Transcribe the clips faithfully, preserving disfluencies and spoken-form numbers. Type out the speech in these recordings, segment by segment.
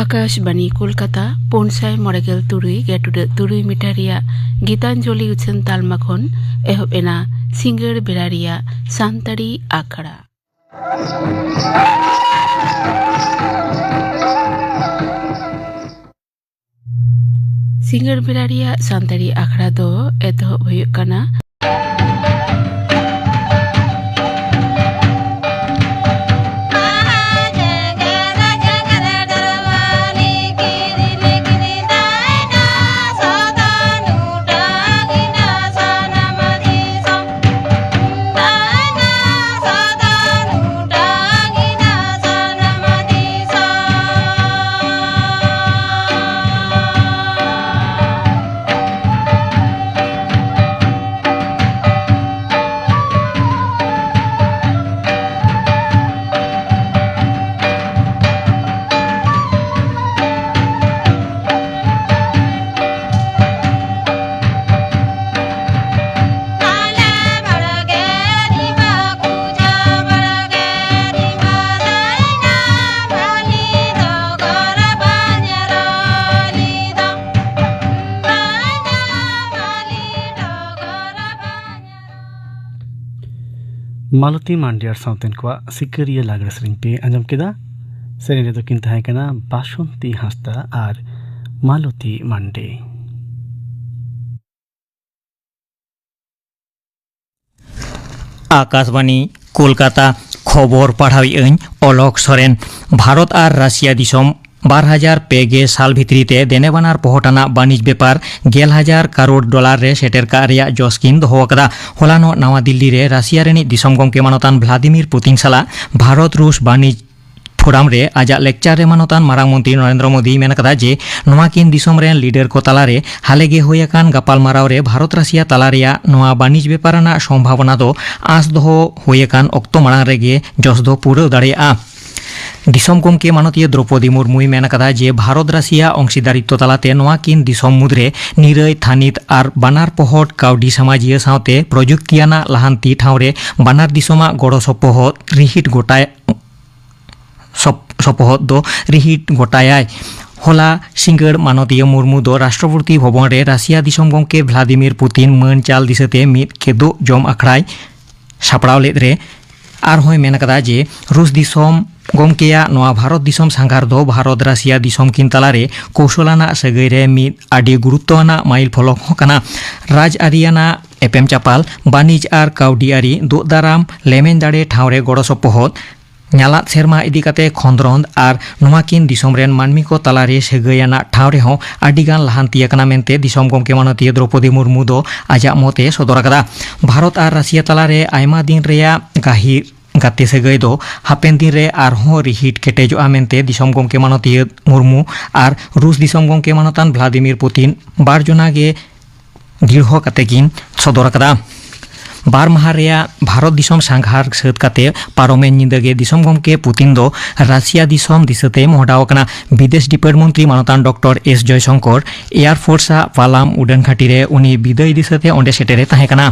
ᱟᱠᱟᱥᱵᱟᱱᱤ ᱠᱳᱞᱠᱟᱛᱟ, ᱯᱩᱱ ᱥᱟᱭ ᱢᱚᱬᱮ ᱜᱮᱞ ᱛᱩᱨᱩᱭ ᱜᱮᱴᱩᱰᱟᱹᱜ ᱛᱩᱨᱩᱭ ᱢᱤᱴᱟᱨ ᱨᱮᱭᱟᱜ ᱜᱤᱛᱟᱧᱡᱚᱞᱤ ᱩᱪᱷᱟᱹᱱ ᱛᱟᱞᱢᱟ ᱠᱷᱚᱱ ᱮᱦᱚᱵ ᱮᱱᱟ ᱥᱤᱸᱜᱟᱹᱲ ᱵᱮᱲᱟ ᱨᱮᱭᱟᱜ ᱥᱟᱱᱛᱟᱲᱤ ᱟᱠᱷᱲᱟ᱾ ᱥᱤᱸᱜᱟᱹᱲ ᱵᱮᱲᱟ ᱨᱮᱭᱟᱜ ᱥᱟᱱᱛᱟᱲᱤ ᱟᱠᱷᱲᱟ ᱫᱚ ᱮᱛᱚᱦᱚᱵ ᱦᱩᱭᱩᱜ ᱠᱟᱱᱟ᱾ ᱢᱟᱞᱚᱛᱤ ᱢᱟᱱᱰᱤ ᱟᱨ ᱥᱟᱶᱛᱮᱱ ᱠᱚᱣᱟᱜ ᱥᱤᱠᱟᱹᱨᱤᱭᱟᱹ ᱞᱟᱜᱽᱲᱮ ᱥᱮᱨᱮᱧ ᱯᱮ ᱟᱸᱡᱚᱢ ᱠᱮᱫᱟ᱾ ᱥᱮᱨᱮᱧ ᱨᱮᱫᱚ ᱠᱤᱱ ᱛᱟᱦᱮᱸ ᱠᱟᱱᱟ ᱵᱟᱥᱚᱱᱛᱤ ᱦᱟᱸᱥᱫᱟ ᱟᱨ ᱢᱟᱞᱚᱛᱤ ᱢᱟᱱᱰᱤ᱾ ᱟᱠᱟᱥᱵᱟᱱᱤ, ᱠᱳᱞᱠᱟᱛᱟ᱾ ᱠᱷᱚᱵᱚᱨ ᱯᱟᱲᱦᱟᱣᱮᱫ ᱟᱹᱧ ᱚᱞᱚᱠ ᱥᱚᱨᱮᱱ᱾ ᱵᱷᱟᱨᱚᱛ ᱟᱨ ᱨᱟᱥᱤᱭᱟ ᱫᱤᱥᱚᱢ ᱵᱟᱨ ᱦᱟᱡᱟᱨ ᱯᱮ ᱜᱮ ᱥᱟᱞ ᱵᱷᱤᱛᱨᱤ ᱛᱮ ᱫᱮᱱᱮ ᱵᱟᱱᱟᱨ ᱯᱚᱦᱚᱴ ᱟᱱᱟᱜ ᱵᱟᱹᱱᱤᱡᱽ ᱵᱮᱯᱟᱨ ᱜᱮᱞ ᱦᱟᱡᱟᱨ ᱠᱟᱨᱳᱲ ᱰᱚᱞᱟᱨ ᱨᱮ ᱥᱮᱴᱮᱨ ᱠᱟᱜ ᱨᱮᱭᱟᱜ ᱡᱚᱥ ᱠᱤᱱ ᱫᱚᱦᱚ ᱟᱠᱟᱫᱟ᱾ ᱦᱚᱞᱟᱱᱚᱜ ᱱᱟᱣᱟ ᱫᱤᱞᱞᱤ ᱨᱮ ᱨᱟᱥᱤᱭᱟ ᱨᱤᱱᱤᱡ ᱫᱤᱥᱚᱢ ᱜᱚᱢᱠᱮ ᱢᱟᱱᱚᱛᱟᱱ ᱵᱷᱞᱟᱫᱤᱢᱤᱨ ᱯᱩᱛᱤᱱ ᱥᱟᱞᱟᱜ ᱵᱷᱟᱨᱚᱛ ᱨᱩᱥ ᱵᱟᱹᱱᱤᱡᱽ ᱯᱷᱳᱨᱟᱢ ᱨᱮ ᱟᱡᱟᱜ ᱞᱮᱠᱪᱟᱨ ᱨᱮ ᱢᱟᱱᱚᱛᱟᱱ ᱢᱟᱨᱟᱝ ᱢᱚᱱᱛᱨᱤ ᱱᱚᱨᱮᱱᱫᱨᱚ ᱢᱳᱫᱤᱭ ᱢᱮᱱ ᱟᱠᱟᱫᱟ ᱡᱮ ᱱᱚᱣᱟ ᱠᱤᱱ ᱫᱤᱥᱚᱢ ᱨᱮᱱ ᱞᱤᱰᱟᱨ ᱠᱚ ᱛᱟᱞᱟᱨᱮ ᱦᱟᱞᱮ ᱜᱮ ᱦᱩᱭ ᱟᱠᱟᱱ ᱜᱟᱯᱟᱞᱢᱟᱨᱟᱣ ᱨᱮ ᱵᱷᱟᱨᱚᱛ ᱨᱟᱥᱤᱭᱟ ᱛᱟᱞᱟ ᱨᱮᱭᱟᱜ ᱱᱚᱣᱟ ᱵᱟᱹᱱᱤᱡᱽ ᱵᱮᱯᱟᱨ ᱟᱱᱟᱜ ᱥᱚᱢᱵᱷᱟᱵᱚᱱᱟ ᱫᱚ ᱟᱸᱥ ᱫᱚᱦᱚ ᱦᱩᱭ ᱟᱠᱟᱱ ᱚᱠᱛᱚ ᱢᱟᱲᱟᱝ ᱨᱮᱜᱮ ᱡᱚᱥ ᱫᱚ ᱯᱩᱨᱟᱹᱣ ᱫᱟᱲᱮᱭᱟᱜᱼᱟ᱾ ᱫᱤᱥᱚᱢ ᱜᱚᱢᱠᱮ ᱢᱟᱱᱚᱛᱤᱭᱟᱹ ᱫᱨᱚᱯᱚᱫᱤ ᱢᱩᱨᱢᱩᱭ ᱢᱮᱱ ᱟᱠᱟᱫᱟ ᱡᱮ ᱵᱷᱟᱨᱚᱛ ᱨᱟᱥᱤᱭᱟ ᱚᱝᱥᱤᱫᱟᱨᱤᱛᱛᱚ ᱛᱟᱞᱟᱛᱮ ᱱᱚᱣᱟ ᱠᱤᱱ ᱫᱤᱥᱚᱢ ᱢᱩᱫᱽᱨᱮ ᱱᱤᱨᱟᱹᱭ ᱛᱷᱟᱹᱱᱤᱛ ᱟᱨ ᱵᱟᱱᱟᱨ ᱯᱚᱦᱚᱴ ᱠᱟᱹᱣᱰᱤ ᱥᱟᱢᱟᱡᱤᱭᱟᱹ ᱥᱟᱶᱛᱮ ᱯᱨᱚᱡᱩᱠᱛᱤᱭᱟᱱᱟᱜ ᱞᱟᱦᱟᱱᱛᱤ ᱴᱷᱟᱶ ᱨᱮ ᱵᱟᱱᱟᱨ ᱫᱤᱥᱚᱢᱟᱜ ᱜᱚᱲᱚ ᱥᱚᱯᱚᱦᱚᱫ ᱨᱤᱦᱤᱴ ᱜᱚᱴᱟᱭ ᱥᱚᱯ-, ᱥᱚᱯᱚᱦᱚᱫ ᱫᱚ ᱨᱤᱦᱤᱴ ᱜᱚᱴᱟᱭᱟᱭ᱾ ᱦᱚᱞᱟ ᱥᱤᱸᱜᱟᱹᱲ ᱢᱟᱱᱚᱛᱤᱭᱟᱹ ᱢᱩᱨᱢᱩ ᱫᱚ ᱨᱟᱥᱴᱨᱚᱯᱚᱛᱤ ᱵᱷᱚᱵᱚᱱ ᱨᱮ ᱨᱟᱥᱤᱭᱟ ᱫᱤᱥᱚᱢ ᱜᱚᱢᱠᱮ ᱵᱷᱞᱟᱫᱤᱢᱤᱨ ᱯᱩᱛᱤᱱ ᱢᱟᱹᱱ ᱪᱟᱞ ᱫᱤᱥᱟᱹᱛᱮ ᱢᱤᱫ ᱠᱮᱫᱩᱜ ᱡᱚᱢ ᱟᱠᱷᱲᱟᱭ ᱥᱟᱯᱲᱟᱣ ᱞᱮᱫ ᱨᱮ ᱟᱨᱦᱚᱸᱭ ᱢᱮᱱ ᱟᱠᱟᱫᱟ ᱡᱮ ᱨᱩᱥ ᱫᱤᱥᱚᱢ ᱜᱚᱢᱠᱮᱭᱟᱜ ᱱᱚᱣᱟ ᱵᱷᱟᱨᱚᱛ ᱫᱤᱥᱚᱢ ᱥᱟᱸᱜᱷᱟᱨ ᱫᱚ ᱵᱷᱟᱨᱚᱛ ᱨᱟᱥᱤᱭᱟ ᱫᱤᱥᱚᱢ ᱠᱤᱱ ᱛᱟᱞᱟᱨᱮ ᱠᱳᱣᱥᱚᱞᱟᱱᱟᱜ ᱥᱟᱹᱜᱟᱹᱭ ᱨᱮ ᱢᱤᱫ ᱟᱹᱰᱤ ᱜᱩᱨᱩᱛᱛᱚ ᱟᱱᱟᱜ ᱢᱟᱭᱤᱞ ᱯᱷᱚᱞᱚᱠ ᱦᱚᱸ ᱠᱟᱱᱟ᱾ ᱨᱟᱡᱽ ᱟᱹᱨᱤᱭᱟᱱᱟᱜ ᱮᱯᱮᱢ ᱪᱟᱯᱟᱞ, ᱵᱟᱹᱱᱤᱡᱽ ᱟᱨ ᱠᱟᱹᱣᱰᱤ ᱟᱹᱨᱤ, ᱫᱩᱜ ᱫᱟᱨᱟᱢ, ᱞᱮᱢᱮᱧ ᱫᱟᱲᱮ ᱴᱷᱟᱶ ᱨᱮ ᱜᱚᱲᱚ ᱥᱚᱯᱚᱦᱚᱫ, ᱧᱟᱞᱟᱫ ᱥᱮᱨᱢᱟ ᱤᱫᱤ ᱠᱟᱛᱮ ᱠᱷᱚᱸᱫᱽᱨᱚᱸᱫᱽ ᱟᱨ ᱱᱚᱣᱟ ᱠᱤᱱ ᱫᱤᱥᱚᱢ ᱨᱮᱱ ᱢᱟᱹᱱᱢᱤ ᱠᱚ ᱛᱟᱞᱟᱨᱮ ᱥᱟᱹᱜᱟᱹᱭ ᱟᱱᱟᱜ ᱴᱷᱟᱶ ᱨᱮᱦᱚᱸ ᱟᱹᱰᱤ ᱜᱟᱱ ᱞᱟᱦᱟᱱᱛᱤ ᱟᱠᱟᱱᱟ ᱢᱮᱱᱛᱮ ᱫᱤᱥᱚᱢ ᱜᱚᱢᱠᱮ ᱢᱟᱱᱚᱛᱤᱭᱟᱹ ᱫᱨᱚᱯᱚᱫᱤ ᱢᱩᱨᱢᱩ ᱫᱚ ᱟᱡᱟᱜ ᱢᱚᱛ ᱮ ᱥᱚᱫᱚᱨ ᱟᱠᱟᱫᱟ᱾ ᱵᱷᱟᱨᱚᱛ ᱟᱨ ᱨᱟᱥᱤᱭᱟ ᱛᱟᱞᱟᱨᱮ ᱟᱭᱢᱟ ᱫᱤᱱ ᱨᱮᱭᱟᱜ ᱜᱟᱹᱦᱤᱨ ᱜᱟᱛᱮ ᱥᱟᱹᱜᱟᱹᱭ ᱫᱚ ᱦᱟᱯᱮᱱ ᱫᱤᱱ ᱨᱮ ᱟᱨᱦᱚᱸ ᱨᱤᱦᱤᱴ ᱠᱮᱴᱮᱡᱚᱜᱼᱟ ᱢᱮᱱᱛᱮ ᱫᱤᱥᱚᱢ ᱜᱚᱢᱠᱮ ᱢᱟᱱᱚᱛᱤᱭᱟᱹ ᱢᱩᱨᱢᱩ ᱟᱨ ᱨᱩᱥ ᱫᱤᱥᱚᱢ ᱜᱚᱢᱠᱮ ᱢᱟᱱᱚᱛᱟᱱ ᱵᱷᱞᱟᱫᱤᱢᱤᱨ ᱯᱩᱛᱤᱱ ᱵᱟᱨ ᱡᱚᱱᱟ ᱜᱮ ᱫᱤᱲᱦᱚ ᱠᱟᱛᱮ ᱠᱤᱱ ᱥᱚᱫᱚᱨ ᱟᱠᱟᱫᱟ᱾ ᱵᱟᱨ ᱢᱟᱦᱟ ᱨᱮᱭᱟᱜ ᱵᱷᱟᱨᱚᱛ ᱫᱤᱥᱚᱢ ᱥᱟᱸᱜᱷᱟᱨ ᱥᱟᱹᱛ ᱠᱟᱛᱮ ᱯᱟᱨᱚᱢᱮᱱ ᱧᱤᱫᱟᱹ ᱜᱮ ᱫᱤᱥᱚᱢ ᱜᱚᱢᱠᱮ ᱯᱩᱛᱤᱱ ᱫᱚ ᱨᱟᱥᱤᱭᱟ ᱫᱤᱥᱚᱢ ᱫᱤᱥᱟᱹᱛᱮ ᱢᱚᱦᱰᱟᱣ ᱟᱠᱟᱱᱟ᱾ ᱵᱤᱫᱮᱥ ᱰᱤᱯᱟᱨᱴᱢᱮᱱᱴ ᱢᱚᱱᱛᱨᱤ ᱢᱟᱱᱚᱛᱟᱱ ᱰᱚᱠᱴᱚᱨ ᱮᱥ ᱡᱚᱭᱥᱚᱝᱠᱚᱨ ᱮᱭᱟᱨ ᱯᱷᱳᱨᱥ ᱟᱜ ᱯᱟᱞᱟᱢ ᱩᱰᱟᱹᱱ ᱜᱷᱟᱹᱴᱤ ᱨᱮ ᱩᱱᱤ ᱵᱤᱫᱟᱹᱭ ᱫᱤᱥᱟᱹᱛᱮ ᱚᱸᱰᱮ ᱥᱮᱴᱮᱨᱮ ᱛᱟᱦᱮᱸ ᱠᱟᱱᱟ᱾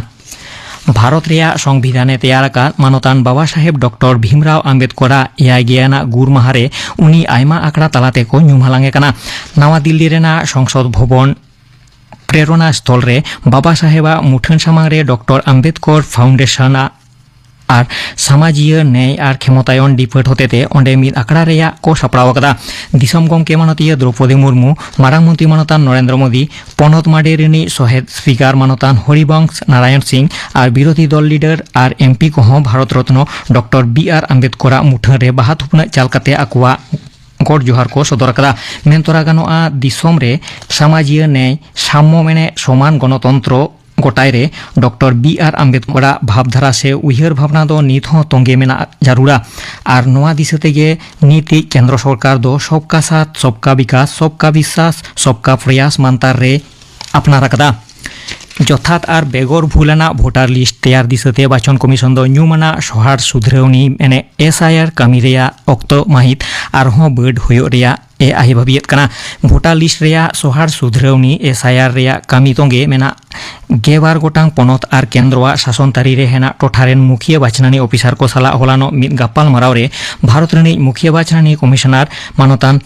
ᱵᱷᱟᱨᱚᱛ ᱨᱮᱭᱟᱜ ᱥᱚᱝᱵᱤᱫᱷᱟᱱᱮ ᱛᱮᱭᱟᱨ ᱟᱠᱟᱫ ᱢᱟᱱᱚᱛᱟᱱ ᱵᱟᱵᱟ ᱥᱟᱦᱮᱵᱽ ᱰᱚᱠᱴᱚᱨ ᱵᱷᱤᱢᱨᱟᱣ ᱟᱢᱵᱮᱫᱠᱚᱨᱟᱜ ᱮᱭᱟᱭ ᱜᱮᱞ ᱟᱱᱟᱜ ᱜᱩᱨ ᱢᱟᱦᱟ ᱨᱮ ᱩᱱᱤ ᱟᱭᱢᱟ ᱟᱠᱷᱲᱟ ᱛᱟᱞᱟ ᱛᱮᱠᱚ ᱧᱩᱢ ᱦᱟᱞᱟᱝ ᱮ ᱠᱟᱱᱟ᱾ ᱱᱟᱣᱟ ᱫᱤᱞᱞᱤ ᱨᱮᱱᱟᱜ ᱥᱚᱝᱥᱚᱫ ᱵᱷᱚᱵᱚᱱ ᱯᱨᱮᱨᱚᱱᱟ ᱥᱛᱷᱚᱞ ᱨᱮ ᱵᱟᱵᱟ ᱥᱟᱦᱮᱵᱟᱜ ᱢᱩᱴᱷᱟᱹᱱ ᱥᱟᱢᱟᱝ ᱨᱮ ᱰᱚᱠᱴᱚᱨ ᱟᱢᱵᱮᱫᱠᱚᱨ ᱯᱷᱟᱣᱩᱱᱰᱮᱥᱚᱱ ᱟᱜ ᱟᱨ ᱥᱟᱢᱟᱡᱤᱭᱟᱹ ᱱᱮᱭ ᱟᱨ ᱠᱷᱮᱢᱚᱛᱟᱭᱚᱱ ᱰᱤᱯᱟᱹᱴ ᱦᱚᱛᱮᱛᱮ ᱚᱸᱰᱮ ᱢᱤᱫ ᱟᱠᱷᱲᱟ ᱨᱮᱭᱟᱜ ᱠᱚ ᱥᱟᱯᱲᱟᱣ ᱟᱠᱟᱫᱟ᱾ ᱫᱤᱥᱚᱢ ᱜᱚᱢᱠᱮ ᱢᱟᱱᱚᱛᱤᱭᱟᱹ ᱫᱨᱚᱯᱚᱫᱤ ᱢᱩᱨᱢᱩ, ᱢᱟᱨᱟᱝ ᱢᱚᱱᱛᱨᱤ ᱢᱟᱱᱚᱛᱟᱱ ᱱᱚᱨᱮᱱᱫᱨᱚ ᱢᱳᱫᱤ, ᱯᱚᱱᱚᱛ ᱢᱟᱰᱮ ᱨᱤᱱᱤᱡ ᱥᱚᱦᱮᱫ ᱥᱯᱤᱠᱟᱨ ᱢᱟᱱᱚᱛᱟᱱ ᱦᱚᱨᱤᱵᱚᱝᱥ ᱱᱟᱨᱟᱭᱚᱱ ᱥᱤᱝ ᱟᱨ ᱵᱤᱨᱳᱫᱷᱤ ᱫᱚᱞ ᱞᱤᱰᱟᱨ ᱟᱨ ᱮᱢᱯᱤ ᱠᱚᱦᱚᱸ Bharat Ratna doctor B R ᱟᱢᱵᱮᱫᱠᱚᱨᱟᱜ ᱢᱩᱴᱷᱟᱹᱱ ᱨᱮ ᱵᱟᱦᱟ ᱛᱷᱩᱯᱱᱟᱹᱜ ᱪᱟᱞ ᱠᱟᱛᱮ ᱟᱠᱚᱣᱟᱜ ᱜᱚᱰ ᱡᱚᱦᱟᱨ ᱠᱚ ᱥᱚᱫᱚᱨ ᱟᱠᱟᱫᱟ᱾ ᱢᱮᱱ ᱛᱚᱨᱟ ᱜᱟᱱᱚᱜᱼᱟ, ᱫᱤᱥᱚᱢ ᱨᱮ ᱥᱟᱢᱟᱡᱤᱭᱟᱹ ᱱᱮᱭ, ᱥᱟᱢᱢᱚ ᱢᱮᱱᱮ ᱥᱚᱢᱟᱱ ᱜᱚᱱᱚᱛᱚᱱᱛᱨᱚ ᱜᱚᱴᱟᱭ ᱨᱮ ᱰᱚᱠᱴᱚᱨ ᱵᱤ ᱟᱨ ᱟᱢᱵᱮᱫᱠᱚᱨᱟᱜ ᱵᱷᱟᱵᱽᱫᱷᱟᱨᱟ ᱥᱮ ᱩᱭᱦᱟᱹᱨ ᱵᱷᱟᱵᱽᱱᱟ ᱫᱚ ᱱᱤᱛ ᱦᱚᱸ ᱛᱚᱸᱜᱮ ᱢᱮᱱᱟᱜ ᱡᱟᱹᱨᱩᱲᱟ᱾ ᱟᱨ ᱱᱚᱣᱟ ᱫᱤᱥᱟᱹ ᱛᱮᱜᱮ ᱱᱤᱛᱤᱡ ᱠᱮᱱᱫᱨᱚ ᱥᱚᱨᱠᱟᱨ ᱫᱚ ᱥᱚᱵᱠᱟ ᱥᱟᱛᱷ, ᱥᱚᱵᱠᱟ ᱵᱤᱠᱟᱥ, ᱥᱚᱵᱠᱟ ᱵᱤᱥᱥᱟᱥ, ᱥᱚᱵᱠᱟ ᱯᱨᱚᱭᱟᱥ ᱢᱟᱱᱛᱟᱨ ᱨᱮ ᱟᱯᱱᱟᱨ ᱟᱠᱟᱫᱟ᱾ ᱡᱚᱛᱷᱟᱛ ᱟᱨ ᱵᱮᱜᱚᱨ ᱵᱷᱩᱞ ᱟᱱᱟᱜ ᱵᱷᱳᱴᱟᱨ ᱞᱤᱥᱴ ᱛᱮᱭᱟᱨ ᱫᱤᱥᱟᱹᱛᱮ ᱵᱟᱪᱷᱚᱱ ᱠᱚᱢᱤᱥᱚᱱ ᱫᱚ ᱧᱩᱢ ᱟᱱᱟᱜ ᱥᱚᱦᱟᱨ ᱥᱩᱫᱷᱨᱟᱹᱣᱱᱤ ᱢᱮᱱᱮ ᱮᱥ ᱟᱭ ᱟᱨ ᱠᱟᱹᱢᱤ ᱨᱮᱭᱟᱜ ᱚᱠᱛᱚ ᱢᱟᱹᱦᱤᱛ ᱟᱨᱦᱚᱸ ᱵᱟᱹᱰ ᱦᱩᱭᱩᱜ ᱨᱮᱭᱟᱜ ᱮ ᱟᱹᱦᱤ ᱵᱷᱟᱹᱵᱤᱭᱮᱫ ᱠᱟᱱᱟ᱾ ᱵᱷᱳᱴᱟᱨ ᱞᱤᱥᱴ ᱨᱮᱭᱟᱜ ᱥᱚᱦᱟᱨ ᱥᱩᱫᱷᱨᱟᱹᱣᱱᱤ, ᱮᱥ ᱟᱭ ᱟᱨ, ᱨᱮᱭᱟᱜ ᱠᱟᱹᱢᱤ ᱛᱚᱸᱜᱮ ᱢᱮᱱᱟᱜ ᱜᱮᱞᱵᱟᱨ ᱜᱚᱴᱟᱝ ᱯᱚᱱᱚᱛ ᱟᱨ ᱠᱮᱱᱫᱨᱚᱣᱟᱜ ᱥᱟᱥᱚᱱ ᱛᱟᱹᱨᱤ ᱨᱮ ᱦᱮᱱᱟᱜ ᱴᱚᱴᱷᱟ ᱨᱮᱱ ᱢᱩᱠᱷᱤᱭᱟᱹ ᱵᱟᱪᱷᱱᱟᱱᱤ ᱚᱯᱷᱤᱥᱟᱨ ᱠᱚ ᱥᱟᱞᱟᱜ ᱦᱚᱞᱟᱱᱚᱜ ᱢᱤᱫ ᱜᱟᱯᱟᱞ ᱢᱟᱨᱟᱣ ᱨᱮ ᱵᱷᱟᱨᱚᱛ ᱨᱤᱱᱤᱡ ᱢᱩᱠᱷᱤᱭᱟᱹ ᱵᱟᱪᱷᱱᱟᱱᱤ ᱠᱚᱢᱤᱥᱚᱱᱟᱨ ᱢᱟᱱᱚᱛᱟᱱ